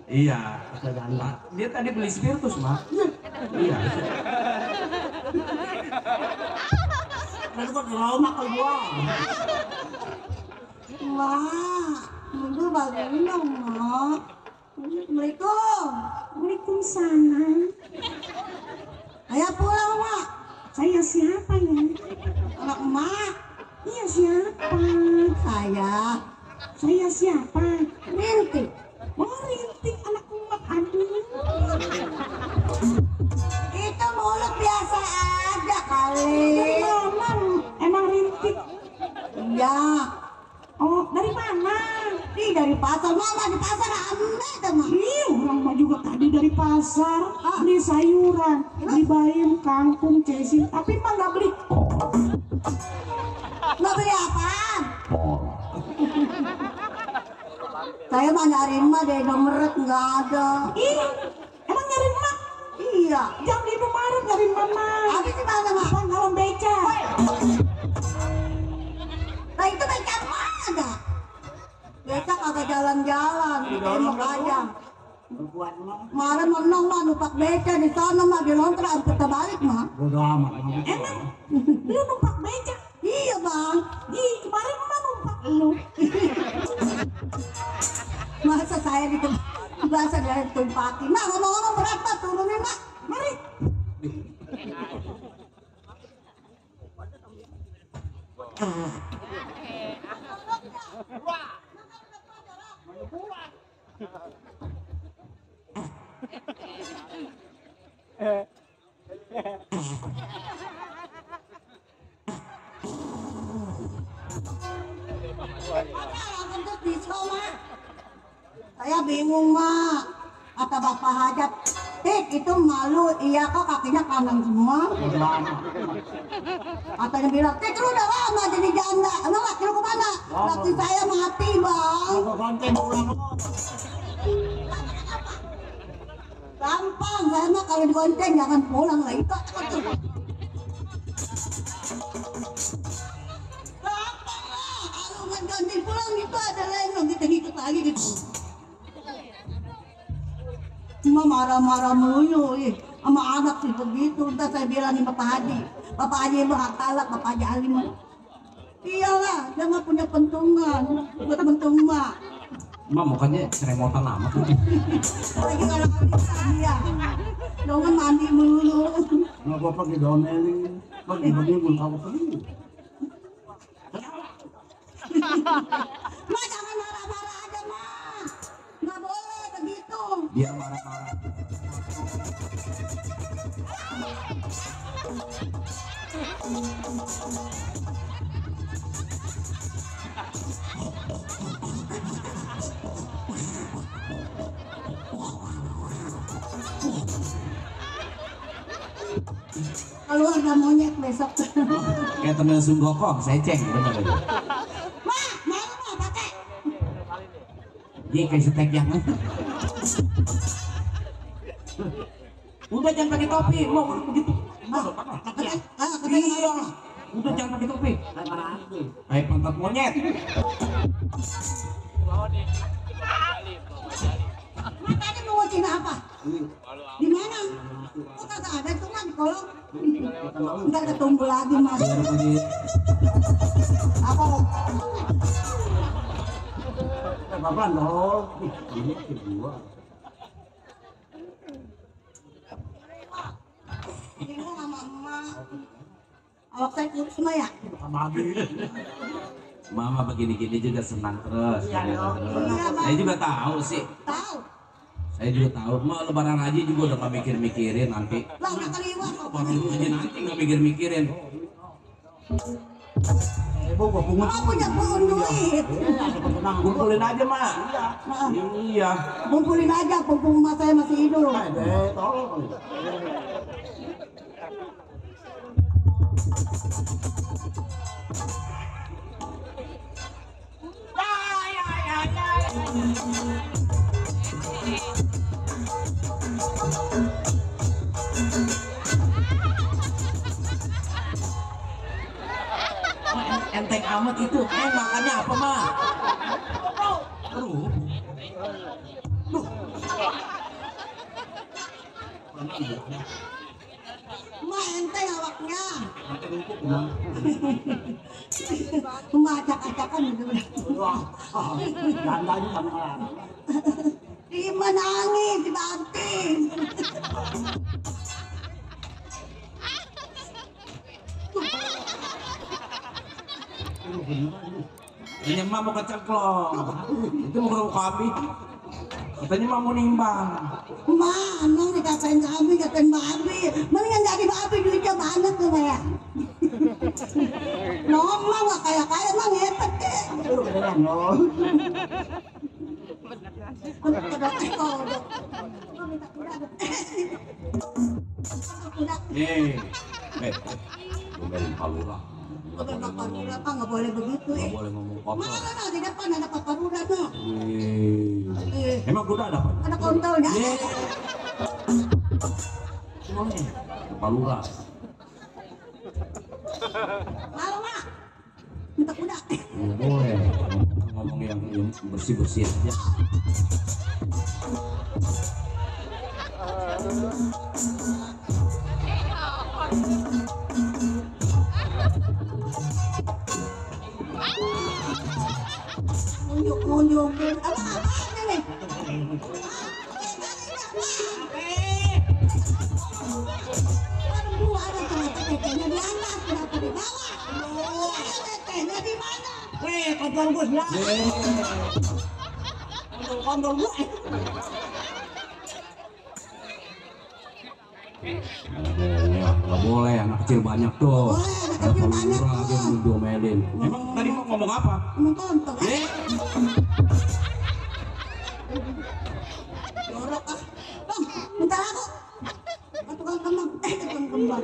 Iya. Mak, dia tadi beli spiritus, Mak. Iya. Lalu kok diromak ke gua. Wah, itu bagus dong, Mak. Assalamualaikum. Waalaikumsalam. Ayo pulang, Mak. Saya siapa ya? Anak Mak. Iya siapa? Saya siapa? Rintik. Oh Rintik anak Mak. Aduh. Itu mulut biasa aja kali. Emang Rintik? Iya. Oh, dari mana? Ih, dari pasar. Mama di pasar aneh teman. Iya, orang mah juga tadi dari pasar. Beli sayuran, beli bayam, kangkung, cesi. Tapi mah nggak beli. Nggak beli apaan? Saya mah nyari mah di Indomaret nggak ada. Ih, emang nyari mah? Iya. Jam di Indomaret nyari mama. Habis di mana mah? Kalau beca. Nah itu beca mana? Beca kagak jalan-jalan, di tembok aja. Kemarin menang mah numpak beca di sana mah di Lontra kita balik mah. Bodo amat. Emang lu numpak beca? Iya bang. Ih kemarin mah numpak lu. Masa saya bahasa dari tumpaki. Mak ngomong-ngomong berapa turunin mak? Mari. Langsung terus disco mah. Saya bingung mah. Kata Bapak Hajat, itu malu, iya kok kakinya kanan semua. Katanya bilang, Tik lu udah lama jadi janda, emang laki lu kemana? Laki saya mati bang. Gampang, saya mah kalau digonceng jangan pulang lagi kok. Gampang lah, kalau ngegonceng pulang itu ada lenong, kita ngikut lagi gitu. Cuma marah-marah mulu sama anak sih begitu. Udah saya bilang nih Bapak Haji mah talak, Bapak Haji Alim. Iyalah, dia mah punya pentungan, buat pentung mah. Mukanya ceremotan amat. Lagi orang-orang dia, dongan mandi mulu. Nggak apa-apa didomelin, bagi-bagi pun tahu sendiri. Ma jangan marah-marah aja mah, nggak boleh begitu. Biar marah-marah. Keluar ada monyet besok. Kayak temen sunggokong, saya cek bener aja. Ma, mau mah pakai. Iya kayak setek yang udah jangan pakai topi, mau begitu. Iya, udah jangan pakai topi. Kayak pantat monyet. Ma tadi mau Cina apa? Di mana? Kok kagak ada tuh mah di kolong? Ntar ketunggu lagi mas. Apa? Bapak dong, ini kedua. Bingung sama emak. Awak saya kurus mah ya? Mama begini-gini juga senang terus. Iya, Saya juga tahu sih. Tahu. Saya juga tahu. Mau lebaran haji juga udah gak mikir-mikirin nanti. Lah udah keliwat kok. Lebaran haji nanti gak mikir-mikirin. Ibu gua pungut. Oh punya duit. Kumpulin aja mak. Nah, Iya. kumpulin aja, mumpung emak saya masih hidup. Tolong. Enteng amat itu. Makannya apa mah? Aduh. Emak enteng awaknya. Emak acak-acakan gitu. Dandanya sama. Di menangis, dibanting. Ini mah mau keceklong. Itu mau kerupuk kambing. Katanya mah mau nimbang. Emak, emang dikatain kambing, katain babi. Mendingan jadi babi, duitnya banyak tuh kayak. Ngomong gak kayak-kayak, emang ngepet deh. Udah teko, udah. Minta kuda. Ngomelin palura. Udah paparuda apa nggak boleh begitu Gak boleh ngomong kotor. Mana di depan ada paparuda tuh. Emang kuda ada apa? Ada kontolnya. Palura. Malu mak. Minta kuda. Nggak boleh. Ngomong yang bersih-bersih aja. Unjuk-unjukin. Apa nih? Aduh, ada ternyata tetenya di atas, kenapa di bawah? Tetenya di mana? Kontol gue lah. Kontol gue. Nggak boleh, anak kecil banyak tuh. Boleh, anak Kecil banyak Dia tuh. diomelin. Emang tadi mau ngomong apa? Ngomong tonton. Jorok ah. Bang, minta lagu. Ke tukang kembang. Tukang kembang.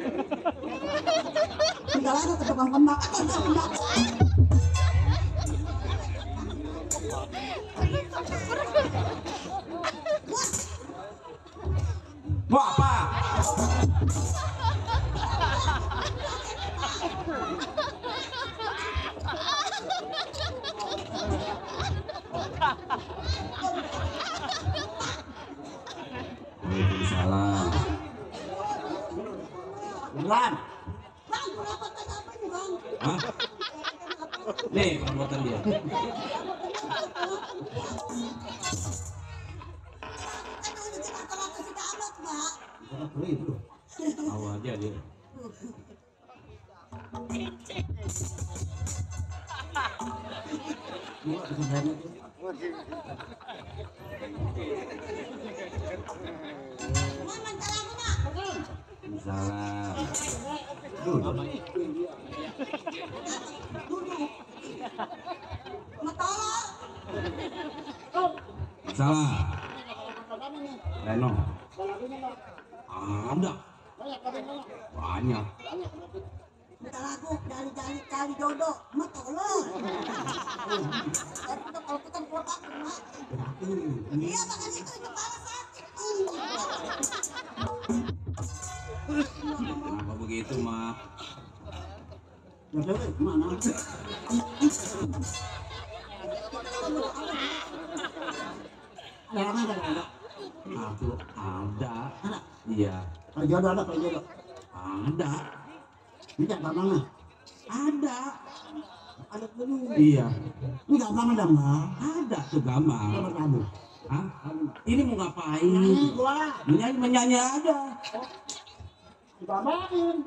Minta lagu ke tukang kembang. Tukang kembang. Mau apa? Waalaikumsalam. Bulan. Bang, kenapa kata apa nih bang? Hah? Nih perabotan dia. Kan udah cerita si Damat, Mbak. Tahu aja dia. Bang, minta lagu, Mak. Salam. Motor. Salah. Reno. Ada. Banyak. Minta lagu dari cari jodoh. Motor. Kalau kita keluar aku, Mak. Iya, bahkan itu kepala sakit. Kenapa begitu, Mak? Mana? Ada. Aku ada. Iya. Kalau jodoh ada, kalau jodoh. Ada. Ini tak mana? Ada. Ada dulu. Iya. Ini gak apa ada mbak. Ada tuh gambar. Gambar kamu. Hah? Ini mau ngapain? Gua. Menyanyi aja. Dibabain.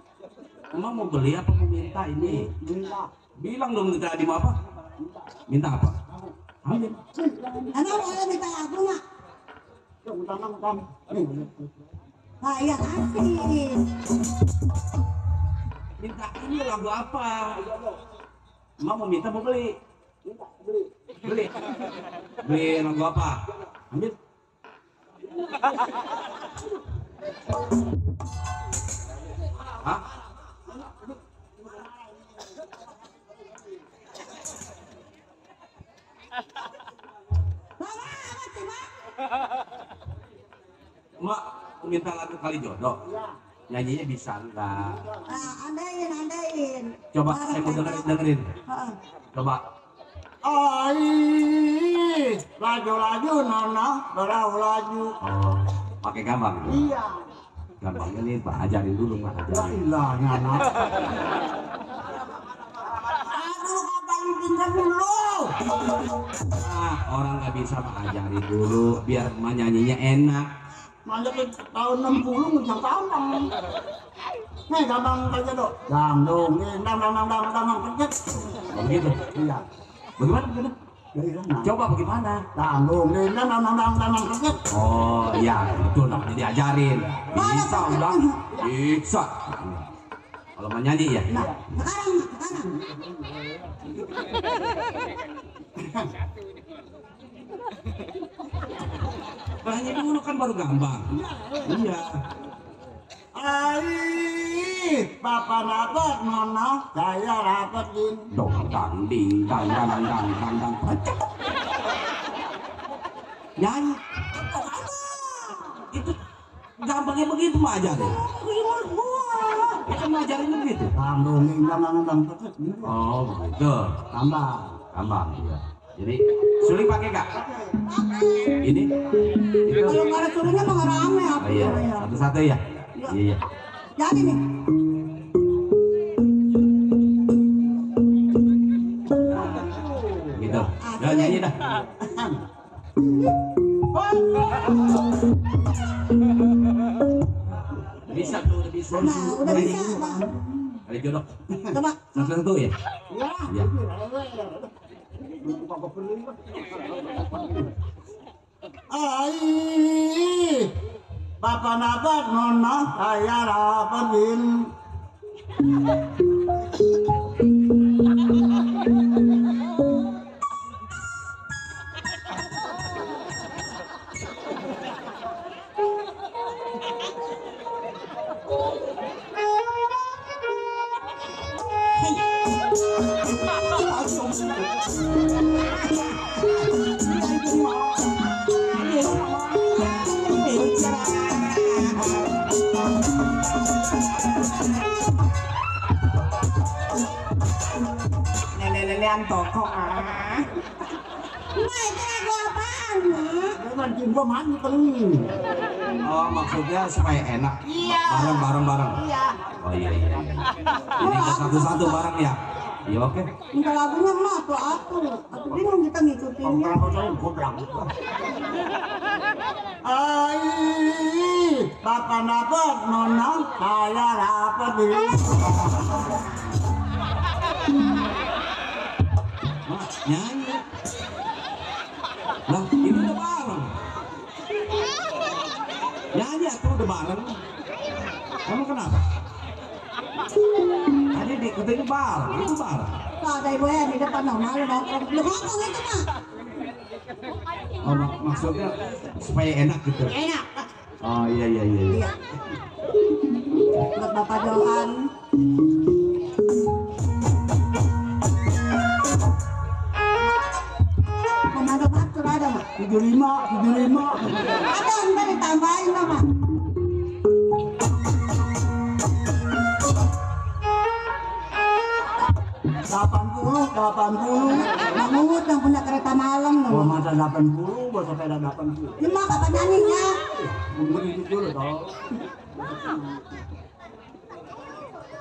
Emang mau beli apa mau minta ini? Gila. Bilang dong tadi mau apa? Minta apa? Ambil. Emang boleh minta lagu, Mak? Yuk, utama. Nih. Nah, iya kasih. Minta ini lagu apa? Emang mau minta mau beli? Beli. Beli lagu apa? Ambil. Hah? Bawa amat sih, Mak. Mak, mau minta lagu Kali Jodoh? Nyanyinya bisa enggak? Nah, andain. Coba saya mau dengerin. Heeh. Coba. Ai, laju nona, berau laju. Oh, pakai gampang. Iya. Gampangnya nih, Pak ajarin dulu, Pak La ajarin. ilaha illallah. Aduh, kapan pinjam dulu? Ah, orang nggak bisa Pak ajarin dulu, biar emak nyanyinya enak. Manja ke tahun 60 ngejang gampang. Nih gampang aja dok. Dangdung, dang kerjet. Oh, begitu. Iya. Bagaimana begitu? Dari sana. Coba bagaimana? Dangdung, dang kerjet. Oh, iya, itu namanya diajarin. Bisa udah, bisa. Kalau mau nyanyi ya. Nah, sekarang. Nyanyi dulu kan baru gampang. Iya. Ai, papa dapat nona, saya dapat din. Dong dang ding dang dang dang dang dang dang. Pecah. Nyanyi. Itu gampangnya begitu mah ajarin. Ya kan mah ajarinnya begitu. Dangdung, dang kerjet. Oh, begitu. Tambah. Gampang. Iya. Jadi suling pakai kak? Ini? Itu? Kalau nggak ada suruhnya mah nggak rame apa Oh iya, ya? satu-satu ya? Iya. Jadi nih. Gitu. Udah nyanyi dah. Bisa tuh, udah bisa. Nah, udah bisa, Bang. Kali jodoh. Coba. Satu-satu ya? Iya. Ai, papa dapat nona, saya dapat din. Nenek-nenekan toko ah. Nah, itu lagu apaan, Mak? Jangan bikin gua mandi pening. Oh, maksudnya supaya enak. Iya. Bareng. Iya. Oh iya. Jadi kita satu-satu bareng ya. Iya oke. Minta lagunya mah tuh aku bingung kita ngikutinnya. Kalau saya goblok. Ai, papa dapat nona, saya dapat di. Nah, nyanyi. Lah, ini udah bareng. Nyanyi aku udah bareng. Kamu kenapa? Tadi diikutin bareng, itu bareng. Kalau ada ibu yang di depan malu dong. Lu ngomong itu mah. Oh, maksudnya supaya enak gitu. Enak. Oh iya. Iya. Buat Bapak Johan. Pemantau pastor ada mah. 75. Ada ntar ditambahin lah mah. Mahmud yang punya kereta malam Gua loh. masa 80, gua sepeda 80. Ini mah kapan nyanyinya? Gua itu dulu tau.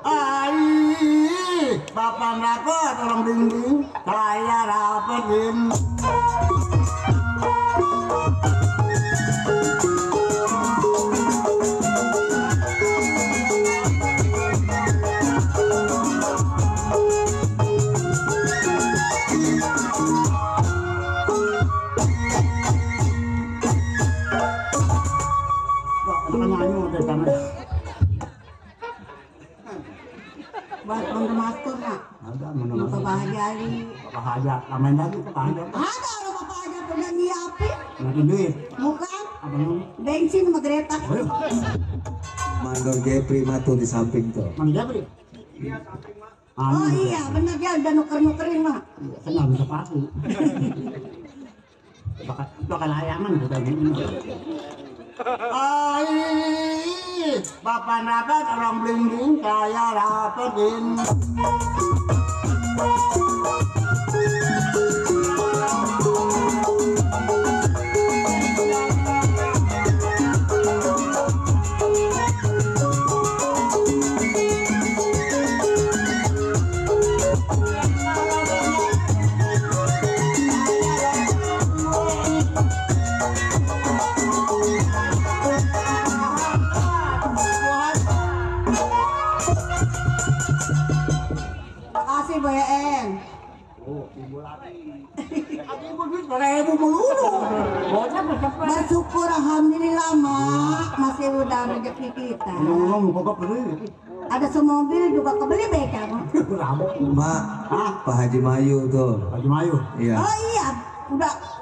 Ai, bapak dapat orang dinding, saya dapetin. Buat Mastur nak. Ada Bapak Bahagia Ali. Bapak hajat, tambahin lagi ke hajat. Ada orang Bapak Bahagia punya nyiapin. Nanti duit. Bukan. Apa namanya? Bensin sama kereta. Mandor Jepri matu di samping tuh. Mana dia beri? Oh iya bener dia udah nuker-nukerin mah. Saya nggak bisa sepatu. Bakal layangan kita gini. Ai, bapak dapat orang blinding, saya dapetin. Makasih Bu En. Seribu melulu. Bersyukur alhamdulillah mak masih udah rezeki kita. Ngomong pokok beli. Ada semobil juga kebeli beca mak. Rabok. Mak, Pak Haji Mayu tuh. Haji Mayu. Iya. Oh iya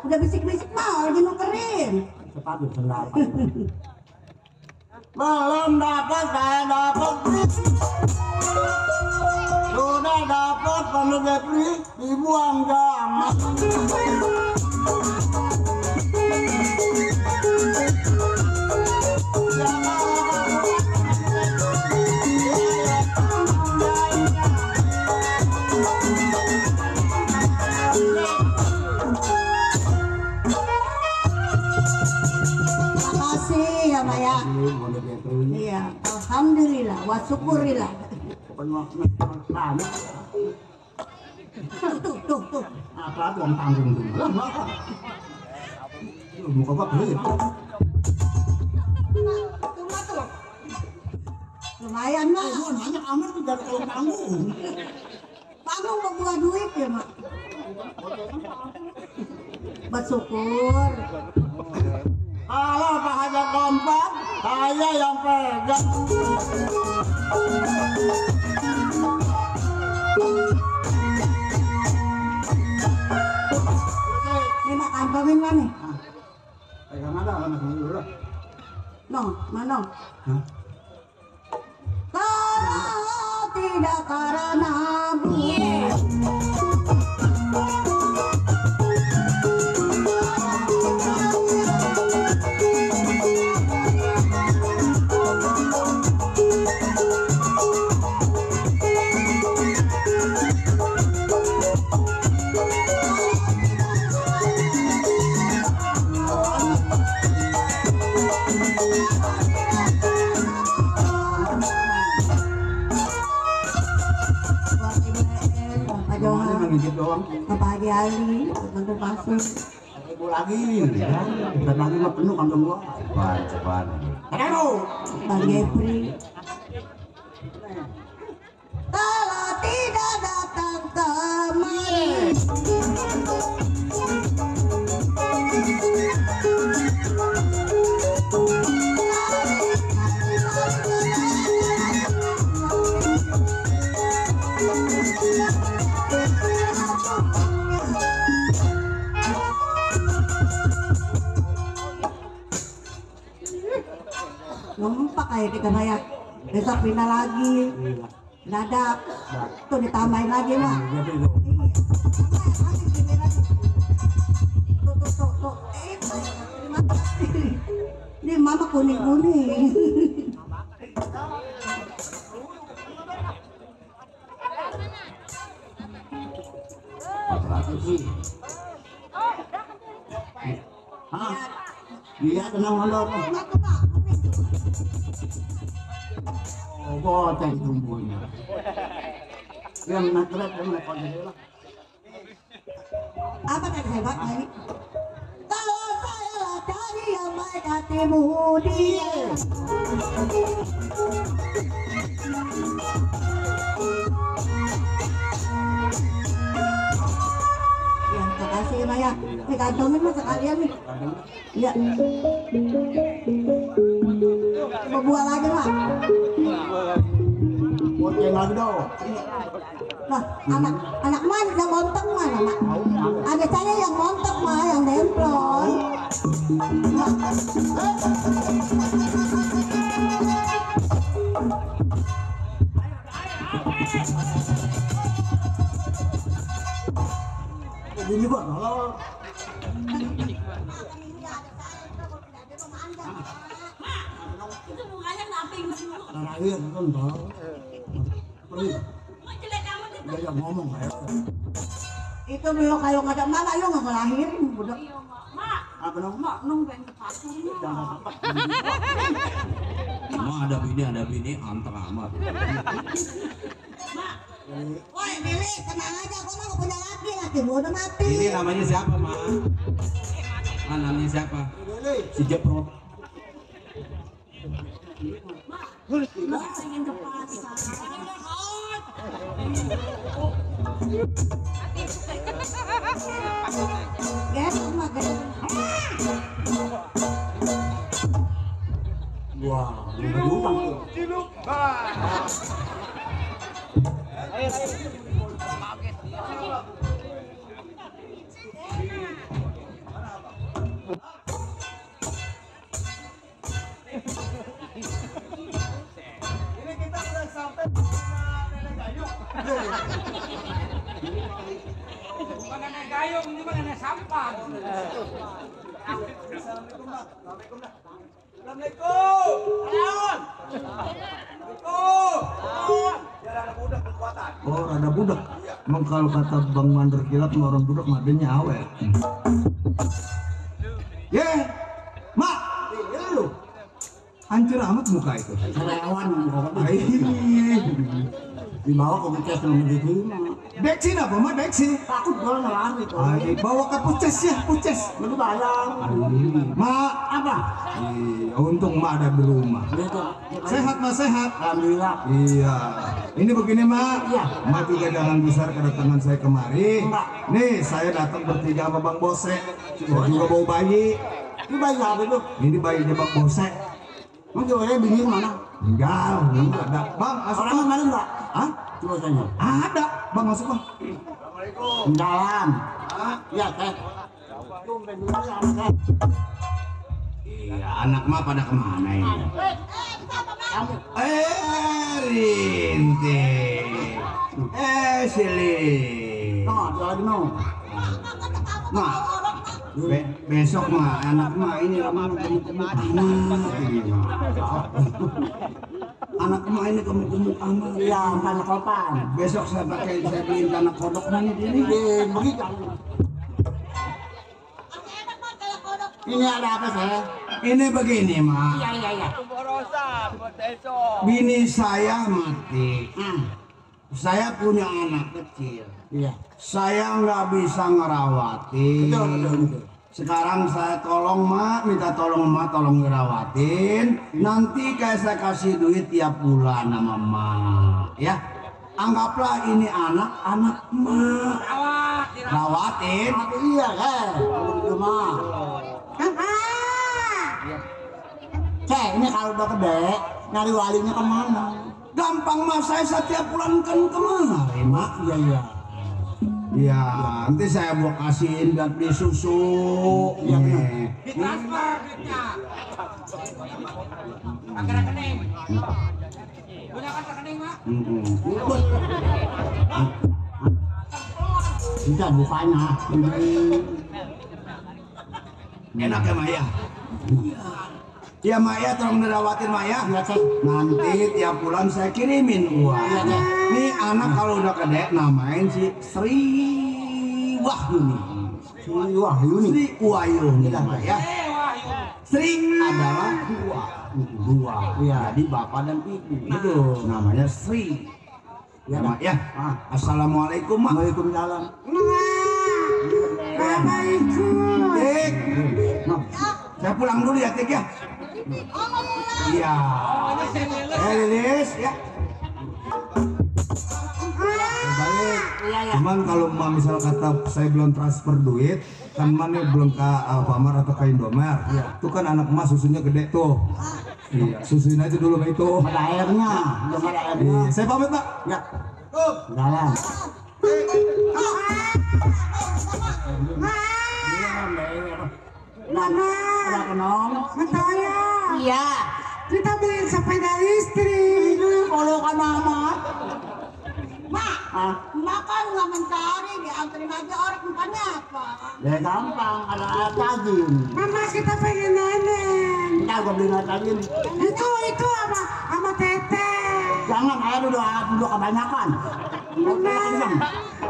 udah bisik-bisik mau lagi nukerin. Sepatu sendal. Belum dapat, saya dapat. Sudah dapat penduduk beli, dibuang jangan. Makasih ya Mak ya. Iya, alhamdulillah wa syukurillah. Tuh. Apa tuang tanggung dulu. Muka gua beli. Tuh. Lumayan mah. Banyak amat tuh dari kalau tanggung. Panggung mau buat duit ya mak. Bersyukur. Kalau Pak Haji kompak, saya yang pegang. Ini mak kantongin mana? Pegang ada kan dulu. No, mana? Hah? Kalau tidak karena ngejep doang. Ke pagi hari, bentuk pasir. Ibu lagi, dan lagi mah penuh kantong gua. Cepat. Aduh, Bang Jepri. Kalau tidak datang kemari. Numpak kayak kita bayar. Besok pindah lagi. Dadak. Tuh ditambahin lagi mah. Tuh. Ini mama kuning-kuning. Hah? Iya, tenang mandor. Oh, goceng tumbuhnya. Yang nakret yang nakal jadi lah. Apa kan hebat lagi? Kalau saya dari yang baik hati budi. Ya, makasih ya, Maya. Nih kantongin mah sekalian nih. Ya. Berbuah lagi mah. Goceng lagi dong. Nah, anak mana yang montok mana, Mak? Ada saya yang montok mah, yang demplon. Ini juga kalau Itu mukanya kenapa inget dulu? terakhir kan bang. Perih, Mak jelek amat itu. dia yang ngomong kayak. Itu belum kayak nggak ada mama, lu nggak ngelahirin, budak. Mak, Apa dong? mak nungguin ke pasar mak. Emang ada bini anteng amat. Mak, Woi, Mili, tenang aja, gua mah nggak punya laki gua udah mati. Ini namanya siapa, Ma? Namanya siapa? Si Jeprot. mak pengen ke pasar. Guys, mah guys. Wah, udah diutang tuh. Ini kita udah sampai di Nenek Gayung. Bukan nenek gayung, ini mah nenek sampah. Assalamualaikum, Mak. Assalamualaikum, Mak. Assalamualaikum. Salamun. Assalamualaikum. Biar ada budak berkuatan. Oh, rada budak. Emang kalau kata Bang Mandor Kilat mah orang budak mah adanya awet. Ye, Mak, lu hancur amat muka itu. Sarawan, dibawa ke puskes belum diterima. Deksin apa mah deksin? Takut kalau lari tuh. Bawa ke puskes ya, puskes. Belum bayar. Mak, apa? Untung Mak ada di rumah. Sehat Mak, sehat. Alhamdulillah. Iya. Ini begini Mak. Iya. Mak juga jangan besar kedatangan saya kemari. Nih saya datang bertiga sama Bang Bose. Saya juga bawa bayi. Ini bayi apa itu? Ini bayinya Bang Bose. Emang jualnya bini mana? Enggak ada. Bang, masuk Bang. Mana enggak? Hah? Coba tanya. Ada. Bang, masuk Bang. Assalamualaikum. Dalam. Iya, Teh. Iya, anak mah pada kemana ini? Rintik. Silih. Nah, dia lagi mau. Nah, besok mah anak mah ini lama gemuk-gemuk amat ini mah. Anak mah ini gemuk-gemuk amat. Iya, tanah kopan. Besok saya beliin tanah kodok mana ini. Beli kamu. Ini ada apa saya? Ini begini mah. Iya. Bini saya mati. Saya punya anak kecil. Iya. Saya nggak bisa ngerawatin. Betul. Sekarang saya tolong mak, minta tolong mak, tolong ngerawatin. Nanti kayak saya kasih duit tiap bulan sama mak, ya. Anggaplah ini anak mak. Rawatin. Iya kan. Itu mah. Ini kalau udah gede, nyari walinya kemana? Gampang mas, saya setiap bulan kan kemari mak. Iya. Ya, nanti saya mau kasihin buat beli susu. Iya. Ditransfer duitnya. Pakai rekening. Gunakan rekening, Mak. Bisa bukanya. Enak ya Maya? Iya Maya, tolong dirawatin Maya. Iya, Cek. Nanti tiap bulan saya kirimin uang. Iya, Cek. Nih anak kalau udah gede namain si Sri Wahyuni. Sri Wahyuni. Sri Wahyuni ya. Sri adalah dua. Iya. Jadi bapak dan ibu. Betul. Namanya Sri. Ya, Mak ya. Assalamualaikum Mak. Waalaikumsalam. Tik. Nah, saya pulang dulu ya Tik ya. Iya. Lilis ya. Baik. Cuman kalau misal kata saya belum transfer duit, kan mana belum ke Alfamart atau ke Indomaret. Itu kan anak emas susunya gede tuh. Iya, susuin aja dulu sama itu. Ada airnya. Belum ada airnya. Iya, saya pamit Pak. Ya. Jalan. Ada kenong. Betulnya. Iya. Kita beliin sepeda listrik. Kalau kan amat. Mak, Ah, mak kan nggak mencari, dianterin aja orang bukannya apa. ya gampang. Ada air tajin. Mama kita pengen nenek. Ntar gue beli air tajin. Itu sama tete. Jangan, air udah kebanyakan. Bener.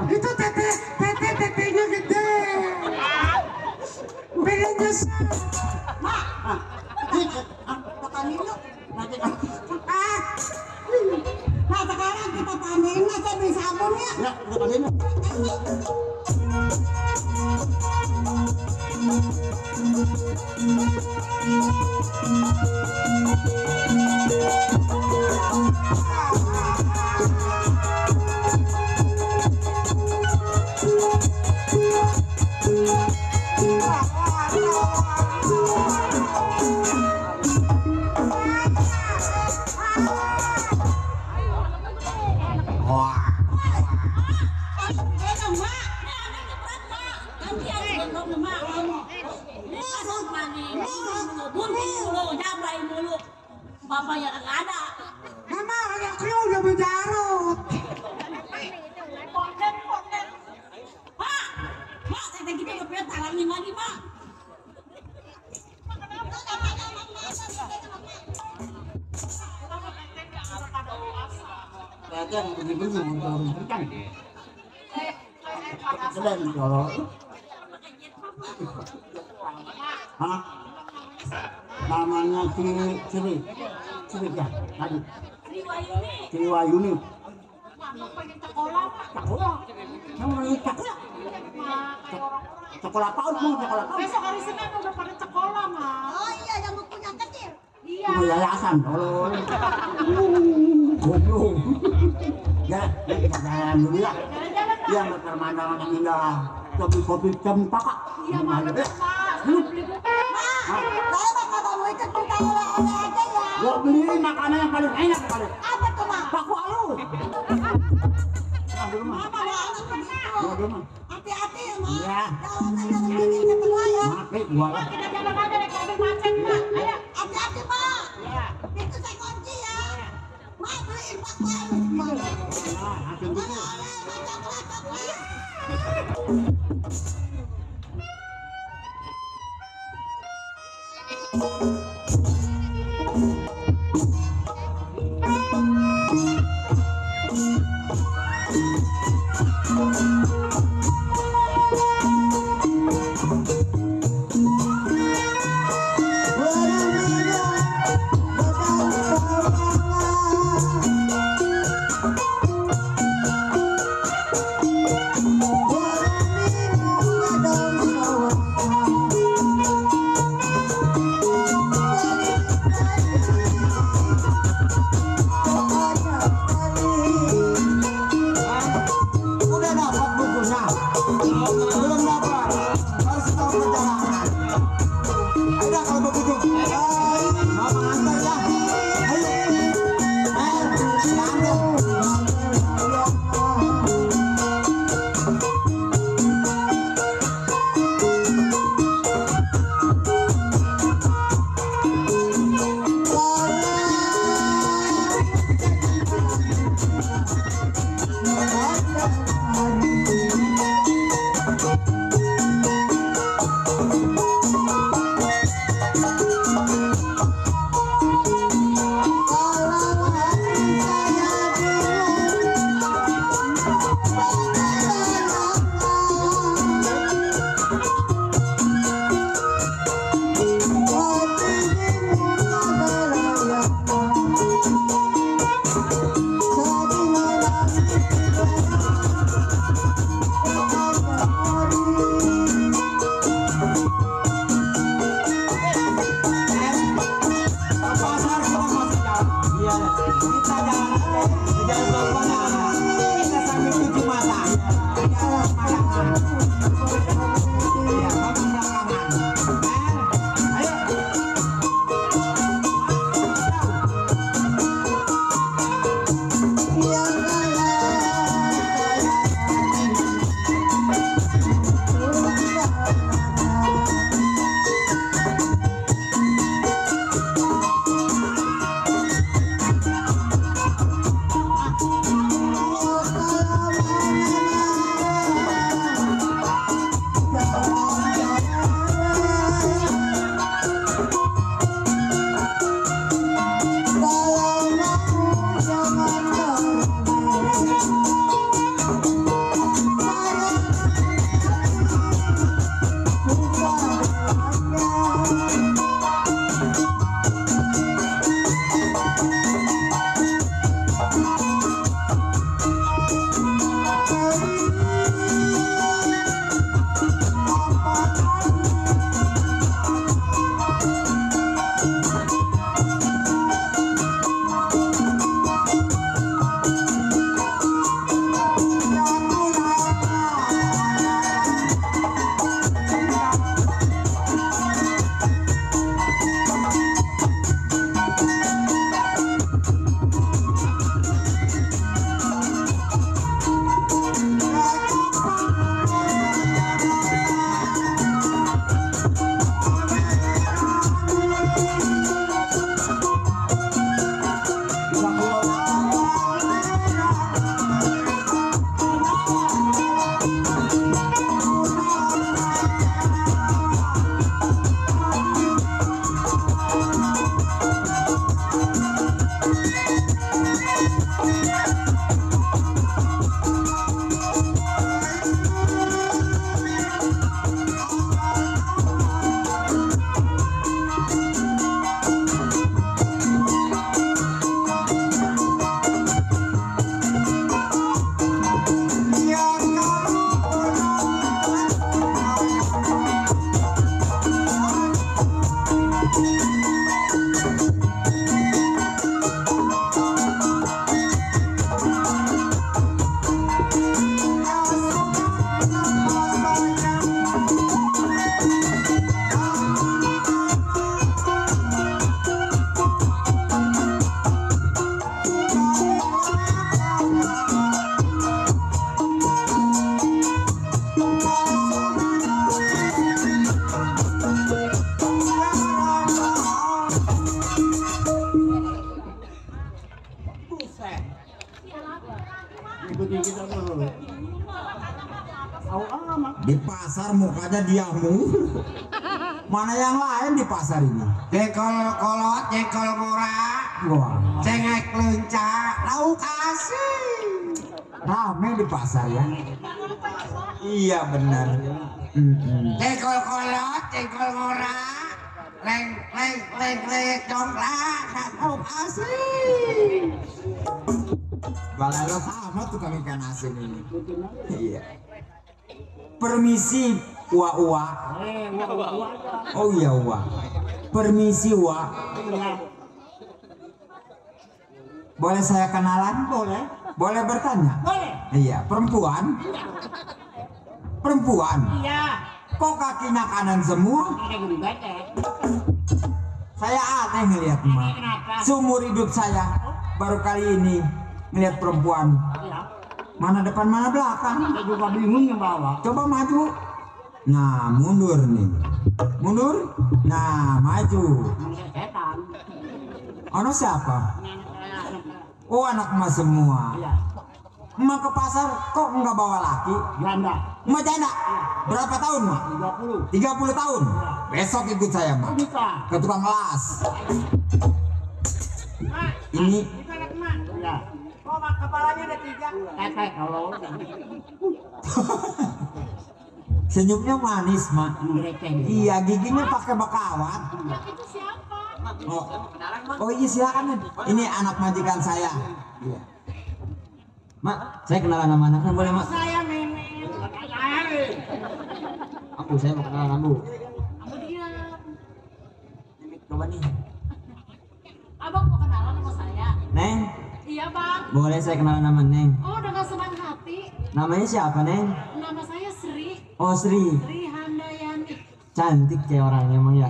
Itu tetenya gede. Pengen nyesel. Mak, makan dulu. Nah sekarang kita panen, saya beli sabun ya. Ya, udah kalian. Bapaknya nggak ada. Mama anaknya udah berjarut. Pak, saya kita udah punya talangin lagi, Pak. Kayaknya beli-beli untuk kan. Sedang kalau. Hah? Namanya Ciri ya, tadi. Ciri Wahyuni. Cakola. Namanya cakola. Cakola apa? Besok hari Senin udah pada sekolah, Mak. Oh iya, yang bukunya kecil. Iya. Itu yayasan. Goblok. Ya, kita jalan dulu ya. Iya, pemandangan yang indah. Kopi cempaka. Iya, Mak. Beli buku. Saya bakal mau ikut oleh-oleh aja ya. Gua beliin makanan yang paling enak kali. Apa tuh, Mak? Paku halus. Dulu mah. Mama banget begitu. Dulu mah. Hati-hati ya, Mak. Iya. Jangan bikin ketemu ya. Mati gua lah. Kita jalan aja naik mobil macet, Mak. Ayo. Hati-hati, Mak. Itu saya kunci ya. Mak, beliin paku halus, Mak. Nah, hasil gitu. Oleh-oleh, coklat-coklat. Di pasar mukanya diamu. Mana yang lain di pasar ini? Jengkol kolot, jengkol murah, Wah, cengek lenca, lauk asin. rame di pasar ya. Iya benar. Jengkol kolot, jengkol murah, leng congklak, lauk asin. Balalo sama tukang ikan asin ini. Iya. Permisi, Wa. Oh iya, Wa. Permisi, Wa. Boleh saya kenalan? Boleh. Boleh bertanya? Boleh. Iya, perempuan. Perempuan. Iya. Kok kakinya kanan semua? Ada guru bete. Saya aneh ngelihat emak. Kenapa? Seumur hidup saya baru kali ini ngelihat perempuan. Iya. Mana depan mana belakang. Saya juga bingung yang bawa. Coba maju. Nah, mundur nih. Mundur. Nah, maju. Manusia setan. Ono siapa? Oh, anak emak semua. Iya. Emak ke pasar kok nggak bawa laki? Janda. Emak janda. Berapa tahun, Mak? 30. 30 tahun. Besok ikut saya, Mak. Bisa. Ke tukang las. Ini Itu anak emak. Iya. Oh, mak kepalanya ada 3. Tetek kalau. senyumnya manis, Mak. Receh. Iya, giginya pakai bekawat. Oh iya, silakan. Ini anak majikan saya. Iya. Mak, saya kenalan sama anaknya boleh, Mak? Saya Memen. Saya mau kenalan sama Bu. Kamu diam. Coba nih. Abang mau kenalan sama saya? Neng, Iya bang. boleh saya kenalan sama Neng? Oh dengan senang hati. Namanya siapa, Neng? Nama saya Sri. Oh, Sri. Sri Handayani. Cantik kayak orangnya emang ya.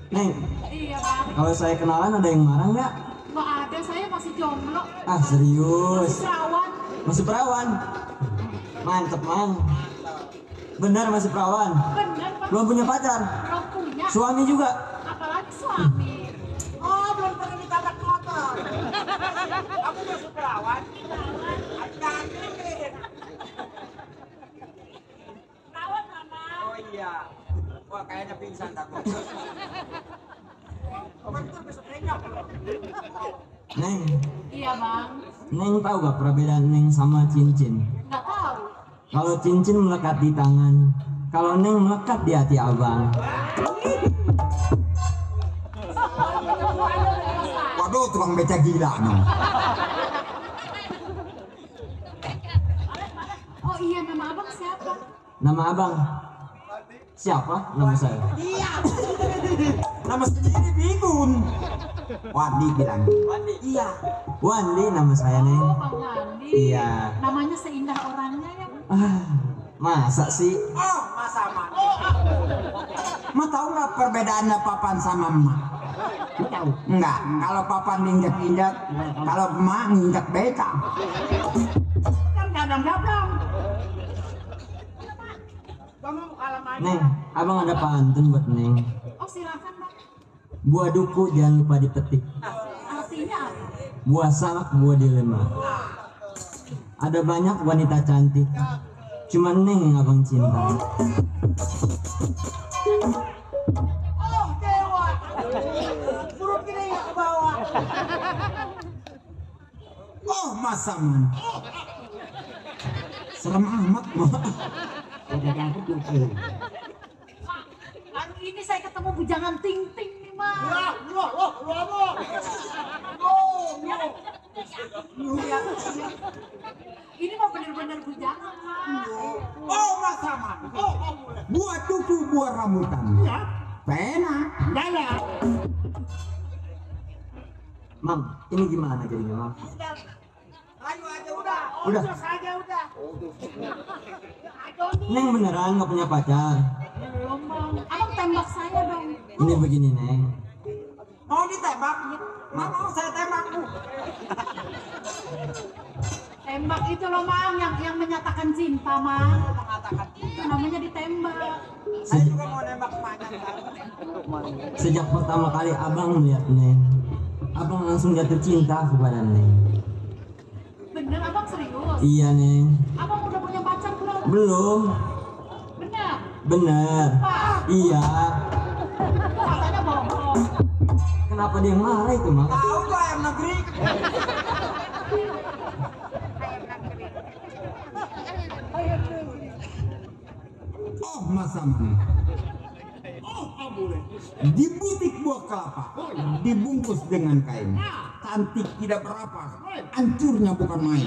Neng, Iya bang. kalau saya kenalan ada yang marah nggak? Nggak ada, saya masih jomblo. Ah, serius. Perawan. Masih perawan. Mantep, Mang. Benar masih perawan. Bener bang. Belum punya pacar. Belum punya. Suami juga. Apalagi suami. Oh, belum pernah ditabrak motor. Kamu masuk perawan? Perawan mama. Oh iya. Wah, kayaknya pingsan takut. Neng, Iya bang. Neng tahu gak perbedaan Neng sama cincin? Nggak tahu. Kalau cincin melekat di tangan, kalau Neng melekat di hati abang. Waduh, tukang beca gila no. Oh iya, nama abang siapa? Nama abang siapa? Nama saya. Iya. Nama sendiri bingung. Wandi bilang. Wandi. Iya. Wandi nama saya, Neng. Oh bang Wandi. Iya. Namanya seindah orangnya ya. Ah, masa sih? Oh, masa mak. Ma tahu nggak perbedaannya papan sama emak? Tahu. Enggak. Kalau papan injak-injak, kalau emak nginjak beca. Kan gadang-gadang. Kamu kalah main. Neng, abang ada pantun buat Neng. Oh silakan bang. Buah duku jangan lupa dipetik. Artinya apa? Buah salak, buah dilema. Ada banyak wanita cantik, cuma Neng yang abang cinta. Oh, dewa. Suruh kiri ya ke bawah. Oh, masa man. Serem amat, Ma. Udah jangkut juga. Kali ini saya ketemu bujangan Ting Ting nih bang. Ini mau bener-bener bujangan bang. Oh, masa mak. Oh, boleh. Buah duku, buah rambutan. Ya. Pena. Daya. Mang, ini gimana jadinya, Mang? Ayo aja udah. Udah. Udah saja udah. Neng beneran nggak punya pacar? Belum bang. Abang tembak saya dong. Ini begini, Neng. Mau ditembak? Nggak mau saya tembak, Bu. Tembak itu loh mang, yang menyatakan cinta mang. Mengatakan Itu namanya ditembak. saya juga mau nembak emaknya. Sejak pertama kali abang melihat Neng, abang langsung jatuh cinta kepada Neng. Bener abang serius? Iya, Neng. Abang udah punya pacar belum? Belum. Bener? Bener. Pak, Iya. katanya bohong. Kenapa dia yang marah itu, Mang? Tahu tuh ayam negeri. Oh, Mas Saman. Oh, boleh. Di butik buah kelapa dibungkus dengan kain. Cantik tidak berapa, hancurnya bukan main.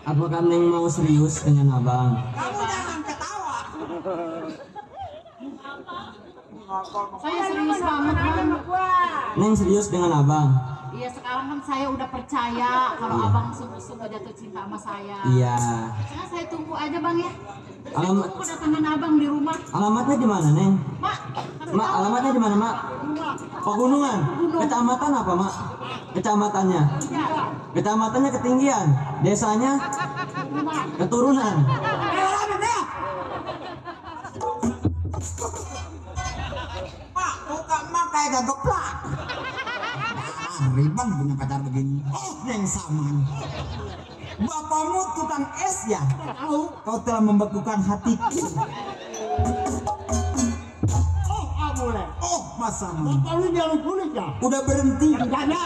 Apakah Neng mau serius dengan abang? Kamu jangan ketawa. Saya serius banget bang. Neng serius dengan abang? Iya sekarang kan saya udah percaya kalau Iya. abang sungguh-sungguh jatuh cinta sama saya. Iya. Sekarang saya tunggu aja bang ya. Saya Alamat- tunggu kedatangan abang di rumah. Alamatnya di mana, Neng? Mak, kasih Mak, tahu. alamatnya di mana, Mak? Pegunungan. Kecamatan apa, Mak? Kecamatannya. Kecamatannya ketinggian. Desanya keturunan. Pak, muka emak kayak gak geplak. Riban punya pacar begini. Oh, Neng Saman. Bapakmu tukang es ya? Tahu. Kau telah membekukan hatiku. Oh, boleh. Oh, Mas Saman. Kalau jalan kulit ya. Udah berhenti. Ada.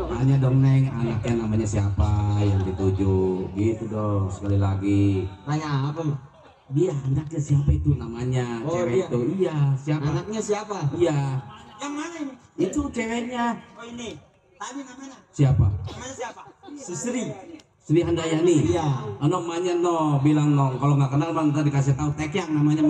Tanya dong Neng, anaknya namanya siapa yang dituju, gitu dong sekali lagi. Tanya apa, Mak? Dia anaknya siapa itu namanya, Oh, cewek dia. itu, iya siapa? Anaknya siapa? Iya, Yang mana ini? itu ceweknya. Oh ini. Tadi namanya. Siapa? Namanya siapa? Susri. Sri Handayani. Iya. Ano namanya no, bilang no. Kalau nggak kenal bang tadi kasih tahu Tekyang namanya.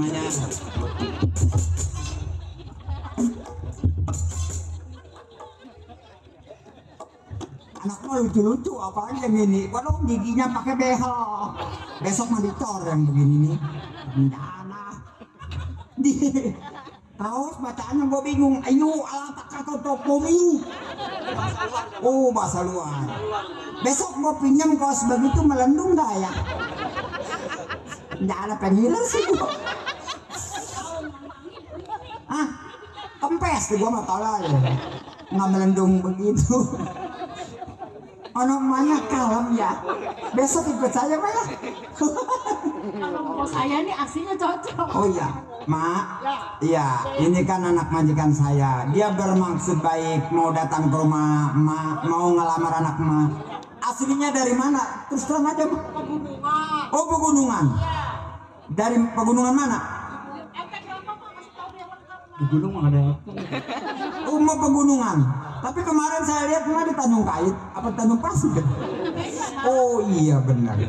Anak mah lucu-lucu, apalagi yang ini. Waduh, giginya pakai behel. Besok mah dicor yang begini nih. Bendana. Di kaos bacaannya gua bingung. Ayo, ala kata topomi. Oh, bahasa luar. Besok gua pinjam kaos begitu melendung dah ya. Nggak ada pengiler sih gua. Ah, kempes tuh gua mah tolol ya. Nggak melendung begitu. Namanya kalem ya. Besok ikut saya Pak ya. Kalau saya nih aslinya cocok. Oh iya, Mak. Iya, ini kan anak majikan saya. Dia bermaksud baik mau datang ke rumah Mak, mau ngelamar anak Mak. Aslinya dari mana? Terus terang aja Mak. Pegunungan. Oh, pegunungan. Dari pegunungan mana? Efek apa Pak? Kasih tahu yang lengkap Pak. Di gunung mah ada. Mau pegunungan. Tapi kemarin saya lihat Mak di Tanjung Kait, apa Tanjung Pasir? Oh iya benar.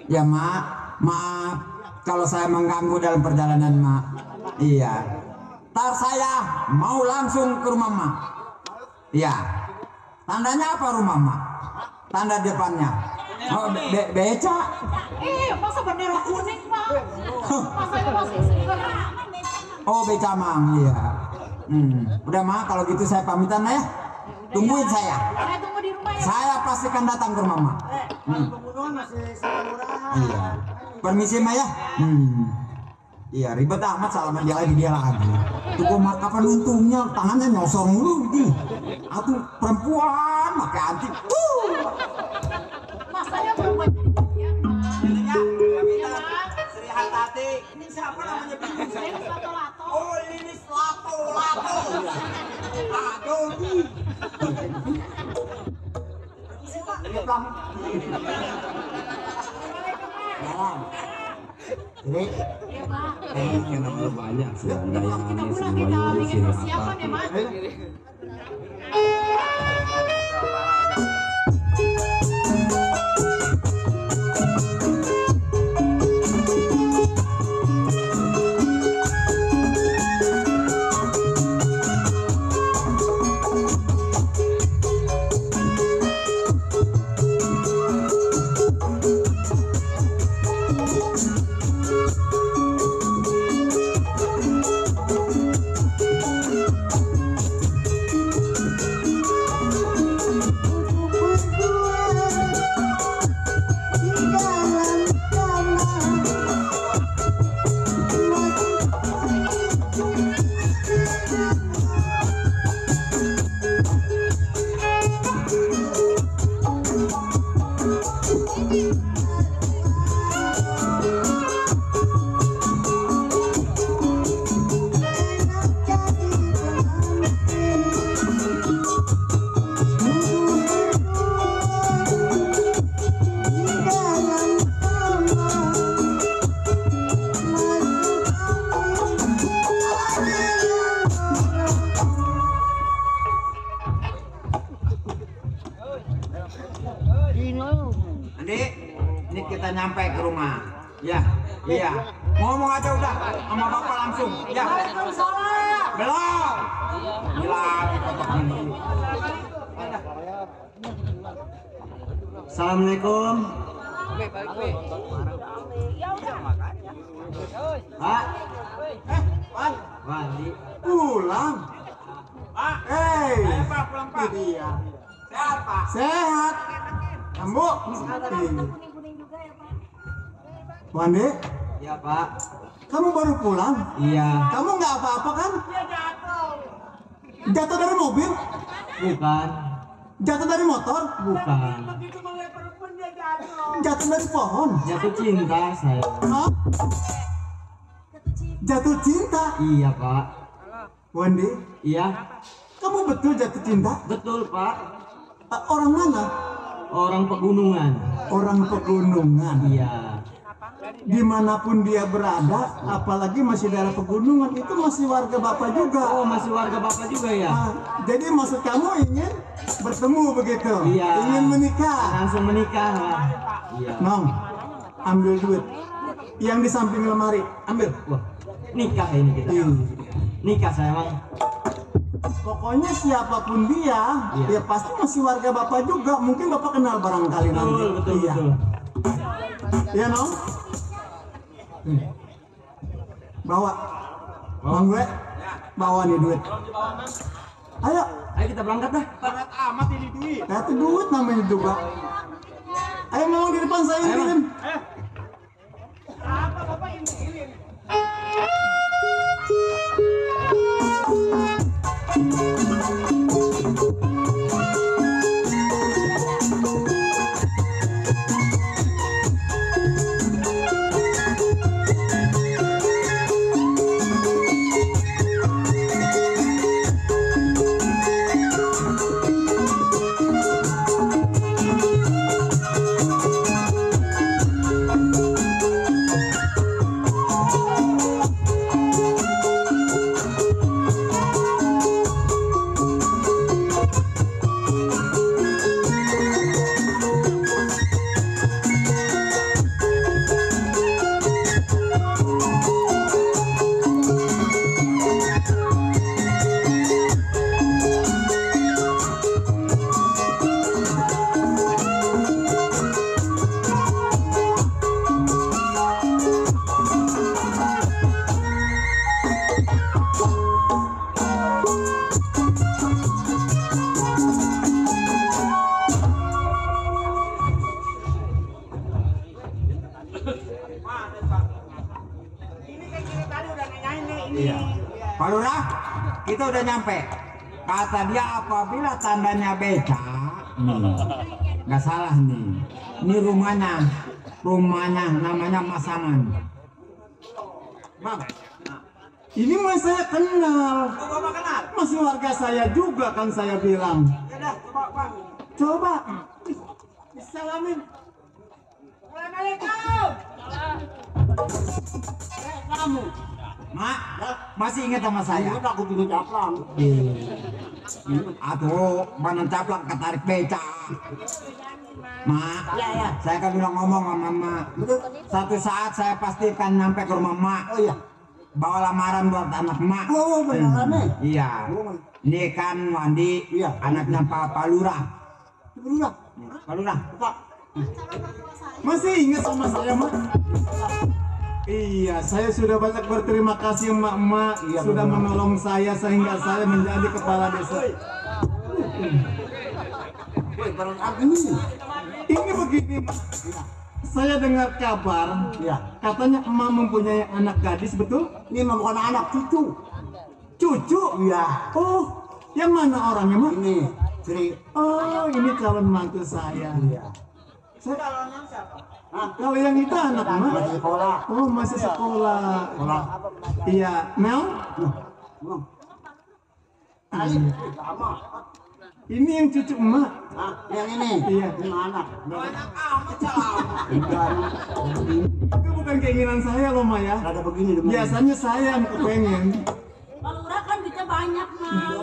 Ya Mak, maaf kalau saya mengganggu dalam perjalanan Mak. Iya. Ntar saya mau langsung ke rumah Mak. Iya. Tandanya apa rumah Mak? Tanda depannya. Oh, beca. Masa bendera kuning Pak? Masa itu masih segera. Oh, beca Mang, iya. Udah Mak, kalau gitu saya pamitan lah ya. Tungguin saya. Saya tunggu di rumah ya. Saya pastikan datang ke rumah Mak. Pembunuhan masih murah. Iya. Permisi Mak ya. Iya, ribet amat salaman dia lagi. Tuh gua Mak kapan untungnya tangannya nyosor mulu gitu. Atuh perempuan pakai anti. Mas saya berubah jadi bagian Mas. Ya, Iya Mas. Sri Hartati. Ini siapa namanya? Bingung saya. Lilis lato-lato. Oh, Lilis Lato. Aduh, nih. Jalan. Jadi, Iya Pak. Anaknya namanya banyak, Sri Kita Handayani, pulang Sri kita Wahyuni, bikin Sri persiapan ya Hatta. Mas. Andi, ini kita nyampe ke rumah. Ya, iya. Ngomong aja udah sama bapak langsung. Ya. Belum. Gila, kotak ini. Assalamualaikum. Pak. Wandi. Pulang. Hei, Pak, pulang Pak. ini dia. Sehat Pak. Sehat. Kamu? Kuning-kuning juga ya Pak. Wandi, Ya Pak. kamu baru pulang? Iya. Kamu nggak apa-apa kan? Jatuh dari mobil? Bukan. Jatuh dari motor? Bukan. Jatuh dari pohon? Jatuh cinta saya. Hah? Jatuh cinta? Iya Pak. Wandi, Iya. kamu betul jatuh cinta? Betul Pak. Orang mana? Orang pegunungan. Orang pegunungan. Iya. Dimanapun dia berada, apalagi masih daerah pegunungan, itu masih warga bapak juga. Oh, masih warga bapak juga ya? Jadi maksud kamu ingin bertemu begitu? Iya. Ingin menikah? Langsung menikah lah. Iya. Nong, ambil duit. Yang di samping lemari, ambil. Wah, nikah ini kita. Nikah saya Bang. Pokoknya siapapun dia, Iya. dia pasti masih warga bapak juga. Mungkin bapak kenal barangkali nanti. Betul, betul, Iya. betul. Iya Nong. Bawa. Bang gue, bawa nih duit. Ayo, Ayo kita berangkat dah. Berat amat ini duit. itu duit namanya juga. Ayo mau di depan saya Ayo, kirim. Apa Bapak ini? Pak Lurah, kita udah nyampe. Kata dia apabila tandanya beca, nggak salah nih. Ini rumahnya namanya Mas Aman. Bang, ini mah saya kenal. Bapak kenal? Masih warga saya juga kan saya bilang. Ya coba Pak. Coba. Salamin. Assalamualaikum. Kamu. Mak, masih ingat sama saya? Ingat aku punya caplang. Aduh, mana caplak ketarik beca. Mak, saya kan bilang ngomong sama Mak. Satu saat saya pastikan nyampe ke rumah Mak. Oh iya. Bawa lamaran buat anak Mak. Oh beneran nih. Iya. Ini kan Wandi, Iya. anaknya Pak Lurah. Beneran. Pak Lurah. Pak. Masih ingat sama saya, Mak? Iya, saya sudah banyak berterima kasih emak-emak sudah menolong saya sehingga saya menjadi kepala desa. Ini begini, Mak. Saya dengar kabar, katanya emak mempunyai anak gadis, betul? Ini mah bukan anak, cucu. Cucu? Iya. Oh, yang mana orangnya, Mak? Ini, Sri. Oh, ini calon mantu saya. Iya. Kalau yang itu anak Mak? Masih sekolah. Oh, masih sekolah. Iya, Mel? Ini yang cucu emak. Yang ini? Iya. Ini anak. Itu bukan keinginan saya loh, Ma ya. Ada begini demam. Biasanya saya yang kepengen. Bang Lurah kan duitnya banyak, Mang.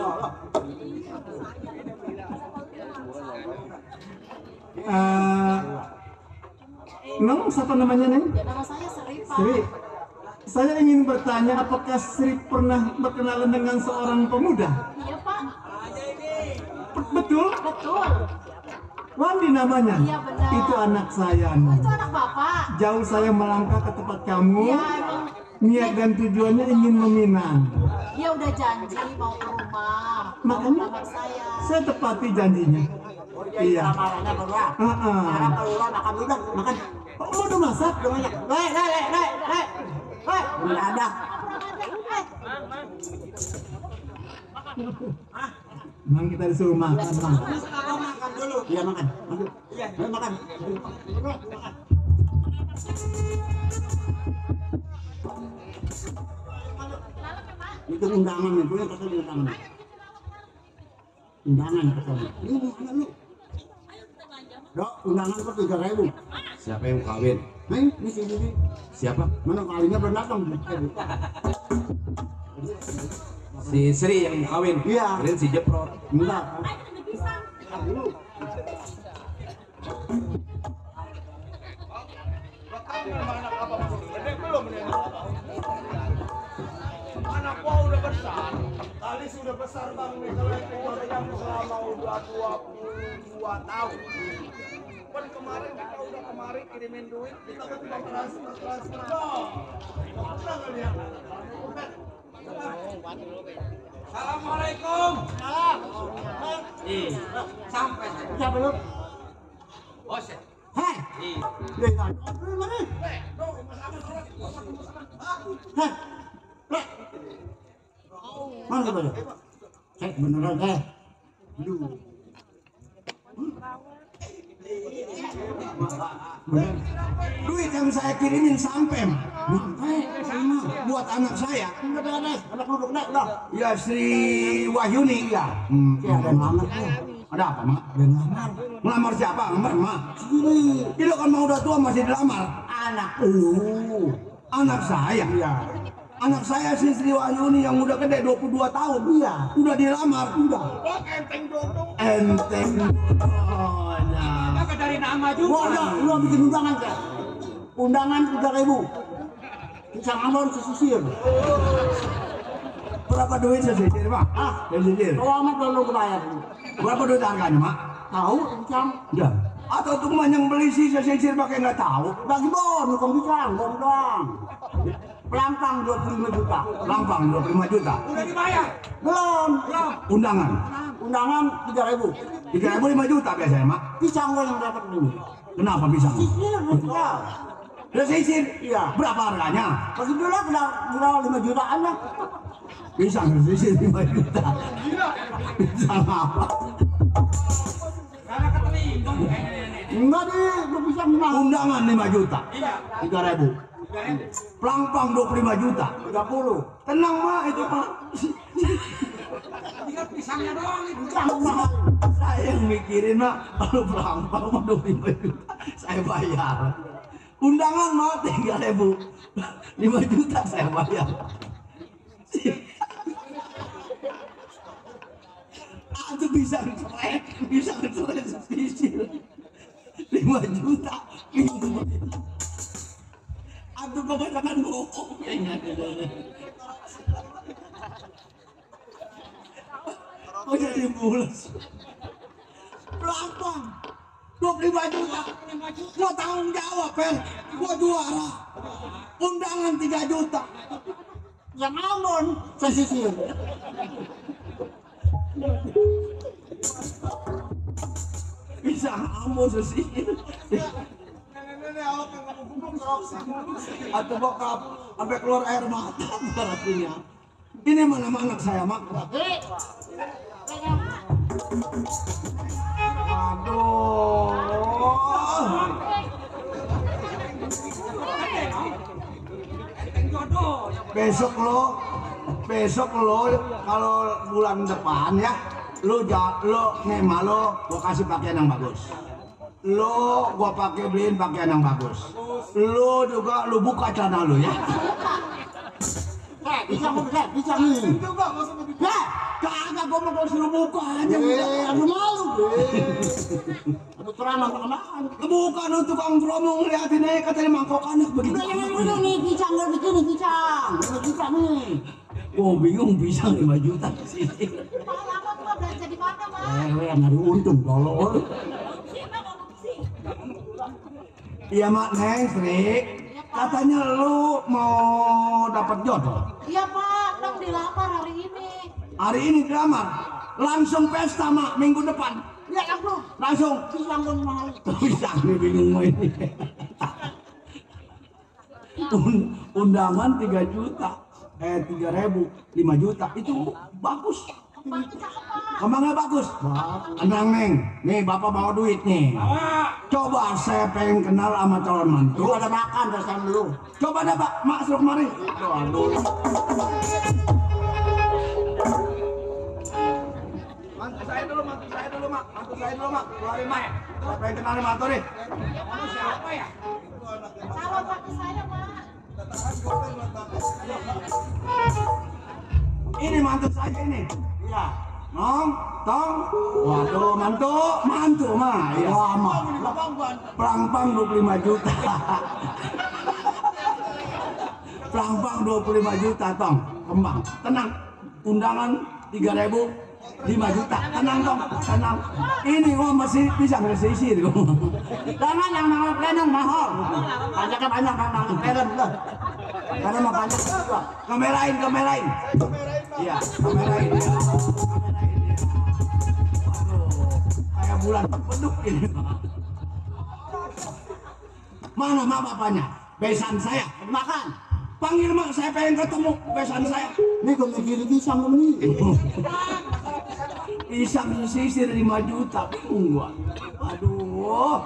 Neng, siapa namanya, Neng? Ya, nama saya Sri, Pak. Sri. Saya ingin bertanya, apakah Sri pernah berkenalan dengan seorang pemuda? Iya, Pak. Betul? Betul. Wandi namanya? Iya, benar. Itu anak saya, Oh, Neng. itu anak Bapak. Jauh saya melangkah ke tempat kamu. Iya, emang. Niat dan tujuannya ingin meminang. Dia udah janji mau ke rumah. Makanya Mau saya. saya tepati janjinya. Iya. Lamarannya berdua. Heeh. Sekarang kalau lo makan dulu, makan. Oh, udah masak? Udah banyak. Udah ada. Mang, kita disuruh makan, Mang. Makan dulu. Iya makan. Ayo makan. Itu undangan itu yang kata undangan. Undangan kata. Ini mana lu? Dok, undangan kok 3.000. Siapa yang kawin? Ini sini. Siapa? Mana kalinya belum datang? Si Sri yang mau kawin. Iya. Keren si Jeprot. Enggak. Anak gua udah besar. Tadi sudah besar bang nih kalau yang selama udah 22 tahun. Kan kemarin kita udah kirimin duit, kita kan cuma transfer dong. Udah nggak lihat? Assalamualaikum. Sampai siapa lu? Bos. Hei. Mana? Hei. Mana lu? Cek beneran teh. Aduh. Duit yang saya kirimin sampai buat anak saya. Anak lu udah. Ya Sri Wahyuni ya. Ya ada ngelamar tuh. Ada apa mak? Ada ngelamar. Melamar siapa? Ngelamar mak. Sini. Itu kan mau udah tua masih dilamar. Anak lu. Anak saya. Iya. Anak saya si Sri Wahyuni yang udah gede 22 tahun. Iya. Udah dilamar. Udah. Enteng dodong. Enteng. Oh, nah. Kakak dari nama juga. Gua udah, lu bikin undangan kan? Undangan 3.000. Bisa ngamor sesisir. Berapa duit sesisir mak? Sesisir. Kalau amat lu bayar. Berapa duit harganya mak? Tahu, Bicang? Ya. Atau tuh yang beli si sesisir pakai nggak tahu? Bagi bon, bukan Bicang, bon doang. Pelampang 25 juta. Lampang 25 juta. Udah dibayar? Belum. Undangan. Undangan 3.000. 3.000 5 juta biasanya mak. Pisang gua yang dapat ini. Kenapa bisa? Sisir, ya. Sesisir? Iya. Berapa harganya? Bagi dulu kena 5 jutaan lah. Pisang sesisir 5 juta. Pisang apa? Enggak deh, lu pisang mahal. Undangan 5 juta. 3.000. Pelampang 25 juta. 30. Tenang mak itu pak. Tinggal pisangnya doang itu. Pisang mahal. Saya yang mikirin mak. Kalau pelampang mah 25 juta saya bayar. Undangan mak 3.000. 5 juta saya bayar. Itu bisa ngecelek sisir 5 juta. Aduh kebanyakan bohong. Oh jadi bulas. Pelampang 25 juta. Gua tanggung jawab, Per. Gua juara. Undangan 3 juta. Ya ampun, saya sisir. Bisa ampun sesihir. Atau bokap sampai keluar air mata berartinya. Ini mana anak saya, Mak? Aduh. Besok lo kalau bulan depan ya, lo nema lo gua kasih pakaian yang bagus. Lo gua beliin pakaian yang bagus. Lo juga lo buka celana lo ya. Bisa nih. Kagak gua mau suruh buka aja. Aduh malu. Aduh ceramah kelamaan. Bukan lo tukang promo ngeliatin aja katanya mangkok anak begitu. Udah nih pisang udah begini pisang nih. Gua bingung pisang 5 juta di sini. Lama tuh belanja di mana, Mas? Ngari untung tolol. Iya Mak Neng, Sri. Katanya lu mau dapat jodoh. Iya Pak, Nong dilamar hari ini. Hari ini dilamar. Langsung pesta Mak minggu depan. Ya aku Langsung. pisang dong mau. Pisang nih bingung mau ini. Undangan 3 juta. 3.000, 5 juta. Itu bagus. Kemangnya bagus. Tenang Neng, nih Bapak bawa duit nih. Coba saya pengen kenal sama calon mantu. Ada makan dasar dulu. Coba dah Pak, Mak suruh kemari. Mantu saya dulu Mak. Keluarin Mak. Saya pengen kenalin mantu nih. Siapa ya? Calon mantu saya, Pak. Ini mantu saya ini. Iya. Nong, tong. Waduh, mantu mah. Ya lama. Pelangpang 25 juta. Pelangpang 25 juta, tong. Kembang. Tenang. Undangan 3.000, 5 juta. Tenang, tong. Tenang. Ini gua masih bisa ngesisir. Jangan yang mahal planning mahal. Pajaknya banyak kan plan tuh. Karena mah banyak juga. Kamerain. Iya, kamerain. Waduh, kayak bulan beduk ini. Mana Mak bapaknya? Besan saya. Makan. Panggil Mak, saya pengen ketemu besan saya. Nih gue mikirin pisang nih. Pisang sisir 5 juta, bingung gua. Aduh.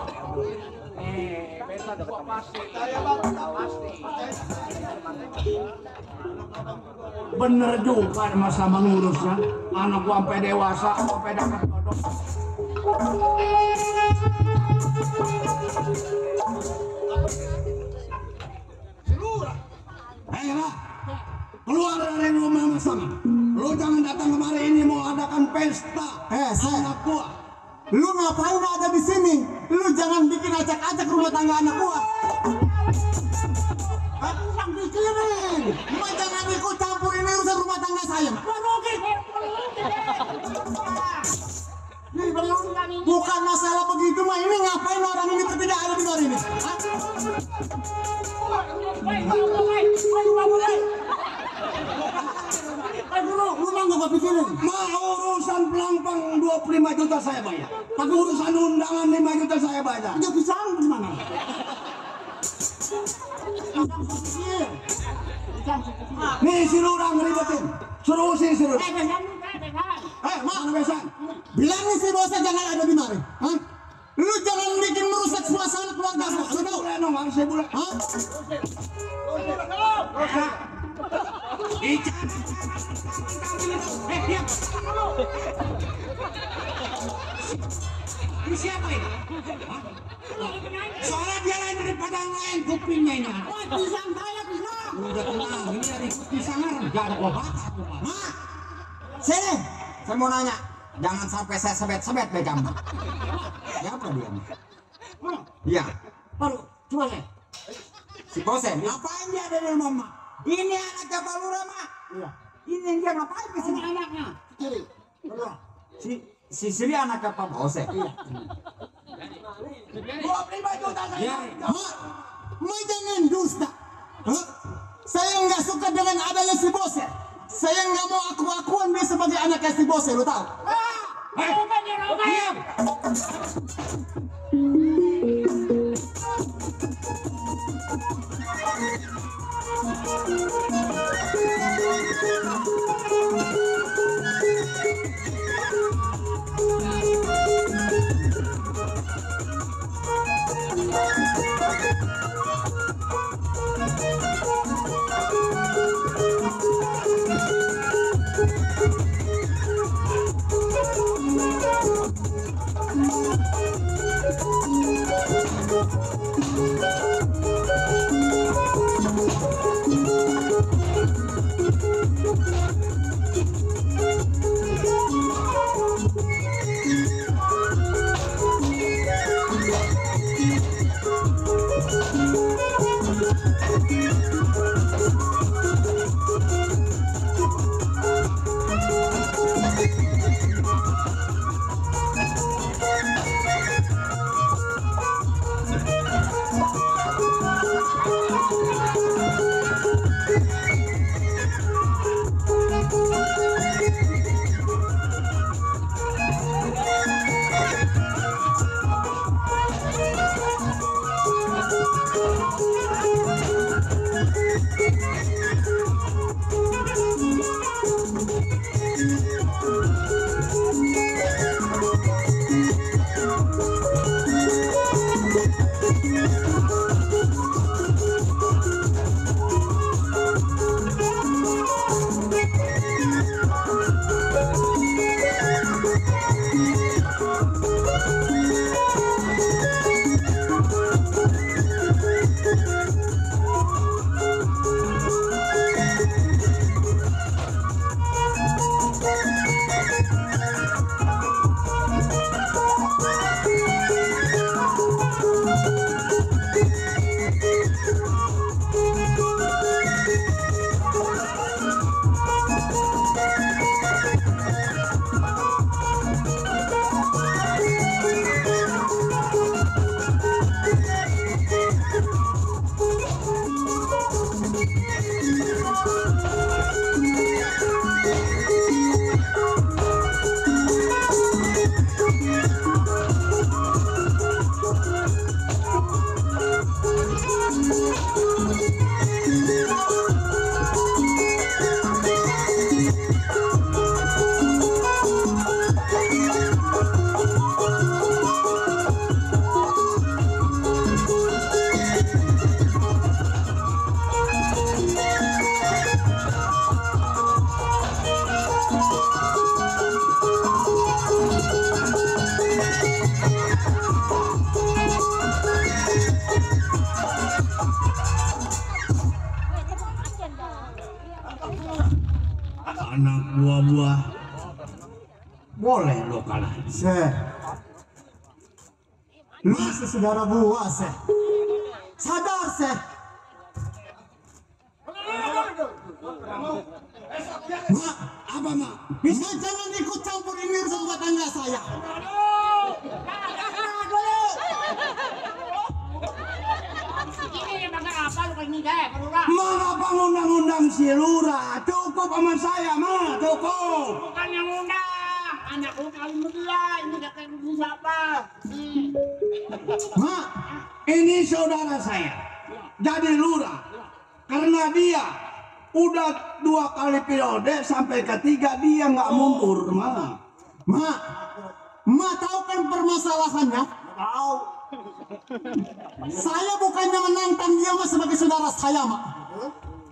Bener juga masa mengurusnya. Anak gua sampai dewasa, sampai dapat jodoh. Hei Mak, keluar dari rumah sama. Lu jangan datang kemari, ini mau adakan pesta. Anak gua. Lu ngapain ada di sini? Lu jangan bikin acak-acak rumah tangga anak gua. Yang pikirin. Lu jangan ikut campur ini urusan rumah tangga saya. Nih berundangan ini. Bukan masalah begitu mah, ini ngapain orang ini bertiga ada di luar ini? Lu mah gak pikirin. Mau urusan pelangpang 25 juta saya bayar. Tapi urusan undangan 5 juta saya bayar. Dia pisang gimana? Nih si Lurang ngeribetin. Suruh usir si Lurang. Mana besan? Bilangin si bosnya jangan ada di mari. Hah? Lu jangan bikin merusak suasana keluarga gua. Lu tahu? Boleh dong, harus saya boleh. Hah? Ini siapa ini? Soalnya dia lain daripada yang lain kupingnya ini. Pisang saya pisang. Udah tenang, ini dari pisang gak ada obat. Mak, sini. Saya mau nanya. Jangan sampai saya sebet-sebet becam. Siapa dia? Iya. Baru, coba saya. Si Bose. Ngapain dia ada di rumah Mak? Ini anaknya Pak Lurah Mak. Iya. Ini dia ngapain ke sini? Anaknya. Si Sri anaknya Pak Bose. Iya. 25 juta saya. Ma jangan dusta. Saya nggak suka dengan adanya si Bose. Saya nggak mau aku-akuan dia sebagai anaknya si Bose, lo tahu? Anak buah-buah boleh lo kalah. Lu masih saudara buah, sadar, Mak, apa mak? Bisa jangan ikut campur ini urusan rumah tangga saya. Mana bang undang-undang si lurah? Cukup sama saya, mah cukup. Bukan yang undang, anak lu kali mulia, ini gak kayak dulu siapa? Mak, ini saudara saya jadi lurah karena dia udah 2 kali periode sampai ketiga dia nggak mundur, mak. Ma tahu kan permasalahannya? Tahu. Saya bukannya menantang dia mas sebagai saudara saya, Mak.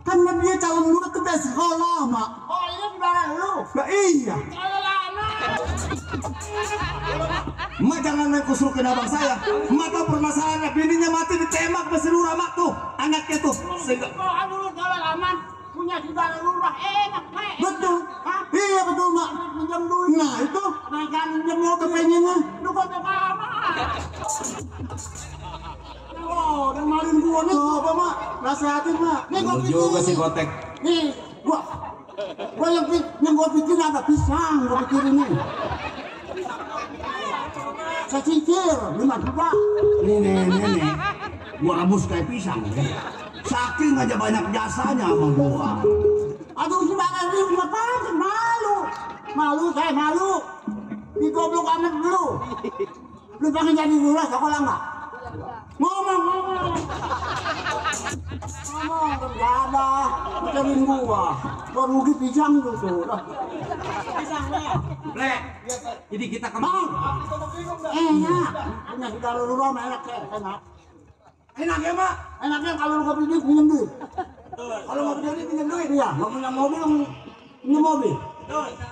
Karena dia calon muda tuh dari sekolah, Mak. Oh ini saudara lu? Nah, iya. Kalau lama. Mak jangan main kusrukin abang saya. Mak tahu permasalahannya, bininya mati ditembak besi lurah, mak tuh, anaknya tuh. Oh dulu kalau lama punya saudara lurah enak, Mak. Betul. Iya betul, Mak. Pinjam duit. Nah itu Mereka pinjam mau kepengennya. lu kok lama? Oh, dan malin gua nih. Coba, Mak. Nasihatin, Mak. Nih gua Betul juga si kotek. Nih, gua yang gua pikir ada pisang, gua pikirin nih. saya cicil 5 juta. Ini gua rebus kayak pisang. Saking aja banyak jasanya sama gua. Aduh gimana nih, ngapain sih? Malu saya malu. Digoblok amat dulu. Lu pengen jadi lurah sekolah nggak? Ngomong kerjaan bicarin gua. Gua rugi pisang tuh. Ble, jadi kita kemana? Enak. Punya saudara lu enak enak. Enak ya, Mak? Enaknya kalau lu gak punya duit, pinjam duit. Kalau gak punya duit, pinjam duit. Iya, gak punya mobil, punya mobil.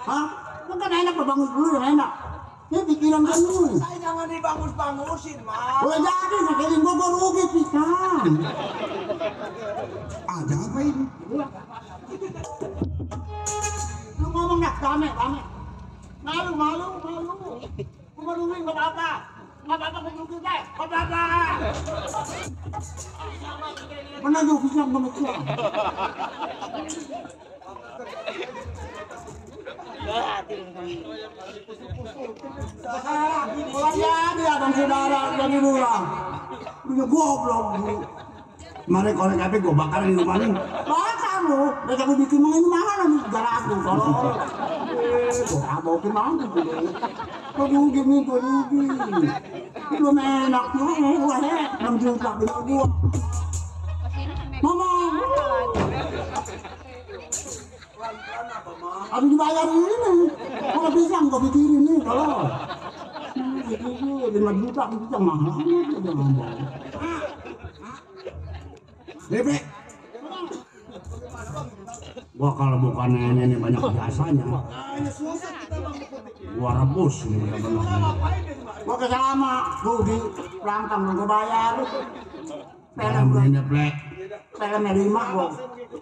Hah? Lu kan enak, bangun dulu yang enak. Ini pikiran kan lu. Saya jangan dibangus-bangusin, Mak. Boleh jadi, ngekelin gua rugi pisang. Ada apa ini? Lu ngomong dah, rame. Malu. Gua rugi gak apa-apa. Gak apa-apa, gua rugi deh. Gak apa-apa. Mana jauh pisang sama pisang? Kalau jadi abang saudara jadi lurah, punya goblok. Mari korek api gua bakar di rumah ini. Bakar lu, mereka mau bikin ini mahal nih negara aku. Kalau gua mau gimana tuh? Kau rugi nih, kau rugi. Belum enak tuh, gua 6 juta beli gua. Ngomong. Habis dibayar ini, kalau bisa nggak pikirin nih kalau. Jadi 5 juta bisa mahal, jangan ngomong. Bebe, gua kalau bukan nenek banyak jasanya, gua rebus nih benar-benar. Gua kesama, rugi, rangkang gua bayar. Film nenek plek. Filmnya 5 gua.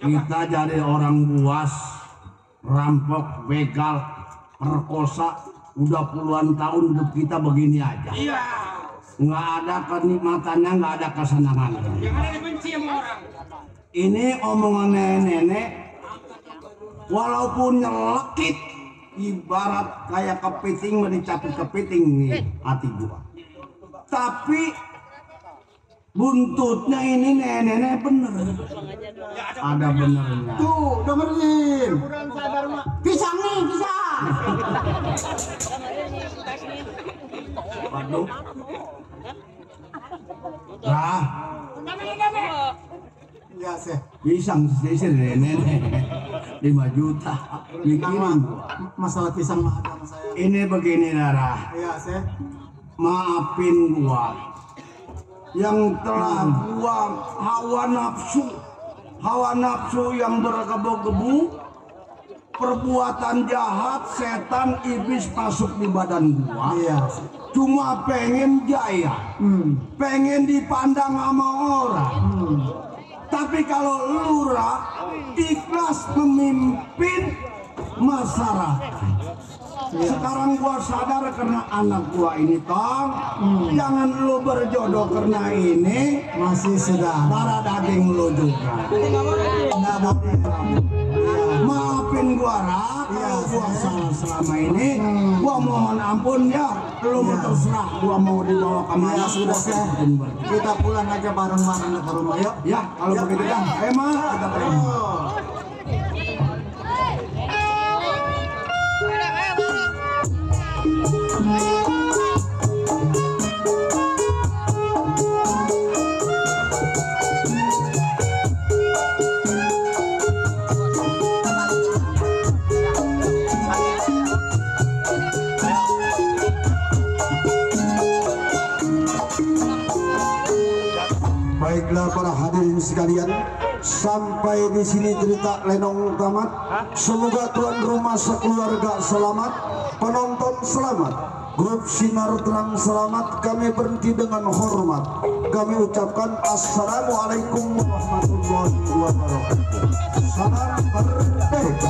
Kita jadi orang buas, rampok, begal, perkosa, udah puluhan tahun hidup kita begini aja. Iya. Nggak ada kenikmatannya, nggak ada kesenangannya. Yang ada dibenci sama orang. Ini omongan nenek, walaupun nyelekit, ibarat kayak kepiting mencapit kepiting nih hati gua. Tapi buntutnya ini nenek bener. Ada benernya. Tuh, dengerin. Pisang nih, pisang. Waduh. Nah, Iya sih. pisang sisir nenek 5 juta. Mikirin gua. Masalah pisang mah ada sama saya. Ini begini Dara. Iya sih. Maafin gua yang telah gua hawa nafsu yang bergebu-gebu, perbuatan jahat, setan, iblis masuk di badan gua. Iya. Cuma pengen jaya, pengen dipandang sama orang. Tapi kalau lurah ikhlas memimpin masyarakat. Sekarang gua sadar karena anak gua ini tong, jangan lu berjodoh karena ini Masih sedang. darah daging lu juga. Nggak boleh. Maafin gua Ra, kalau gua salah selama ini, gua mohon ampun ya. Lu mau terserah, gua mau dibawa ke mana sudah sih. Kita pulang aja bareng-bareng ke rumah yuk. Ya, kalau begitu kan, emang kita pergi. Baiklah para hadirin sekalian, sampai di sini cerita Lenong tamat. Semoga tuan rumah sekeluarga selamat, penonton selamat, grup Sinar Terang selamat. Kami berhenti dengan hormat. Kami ucapkan Assalamualaikum warahmatullahi wabarakatuh. Salam merdeka.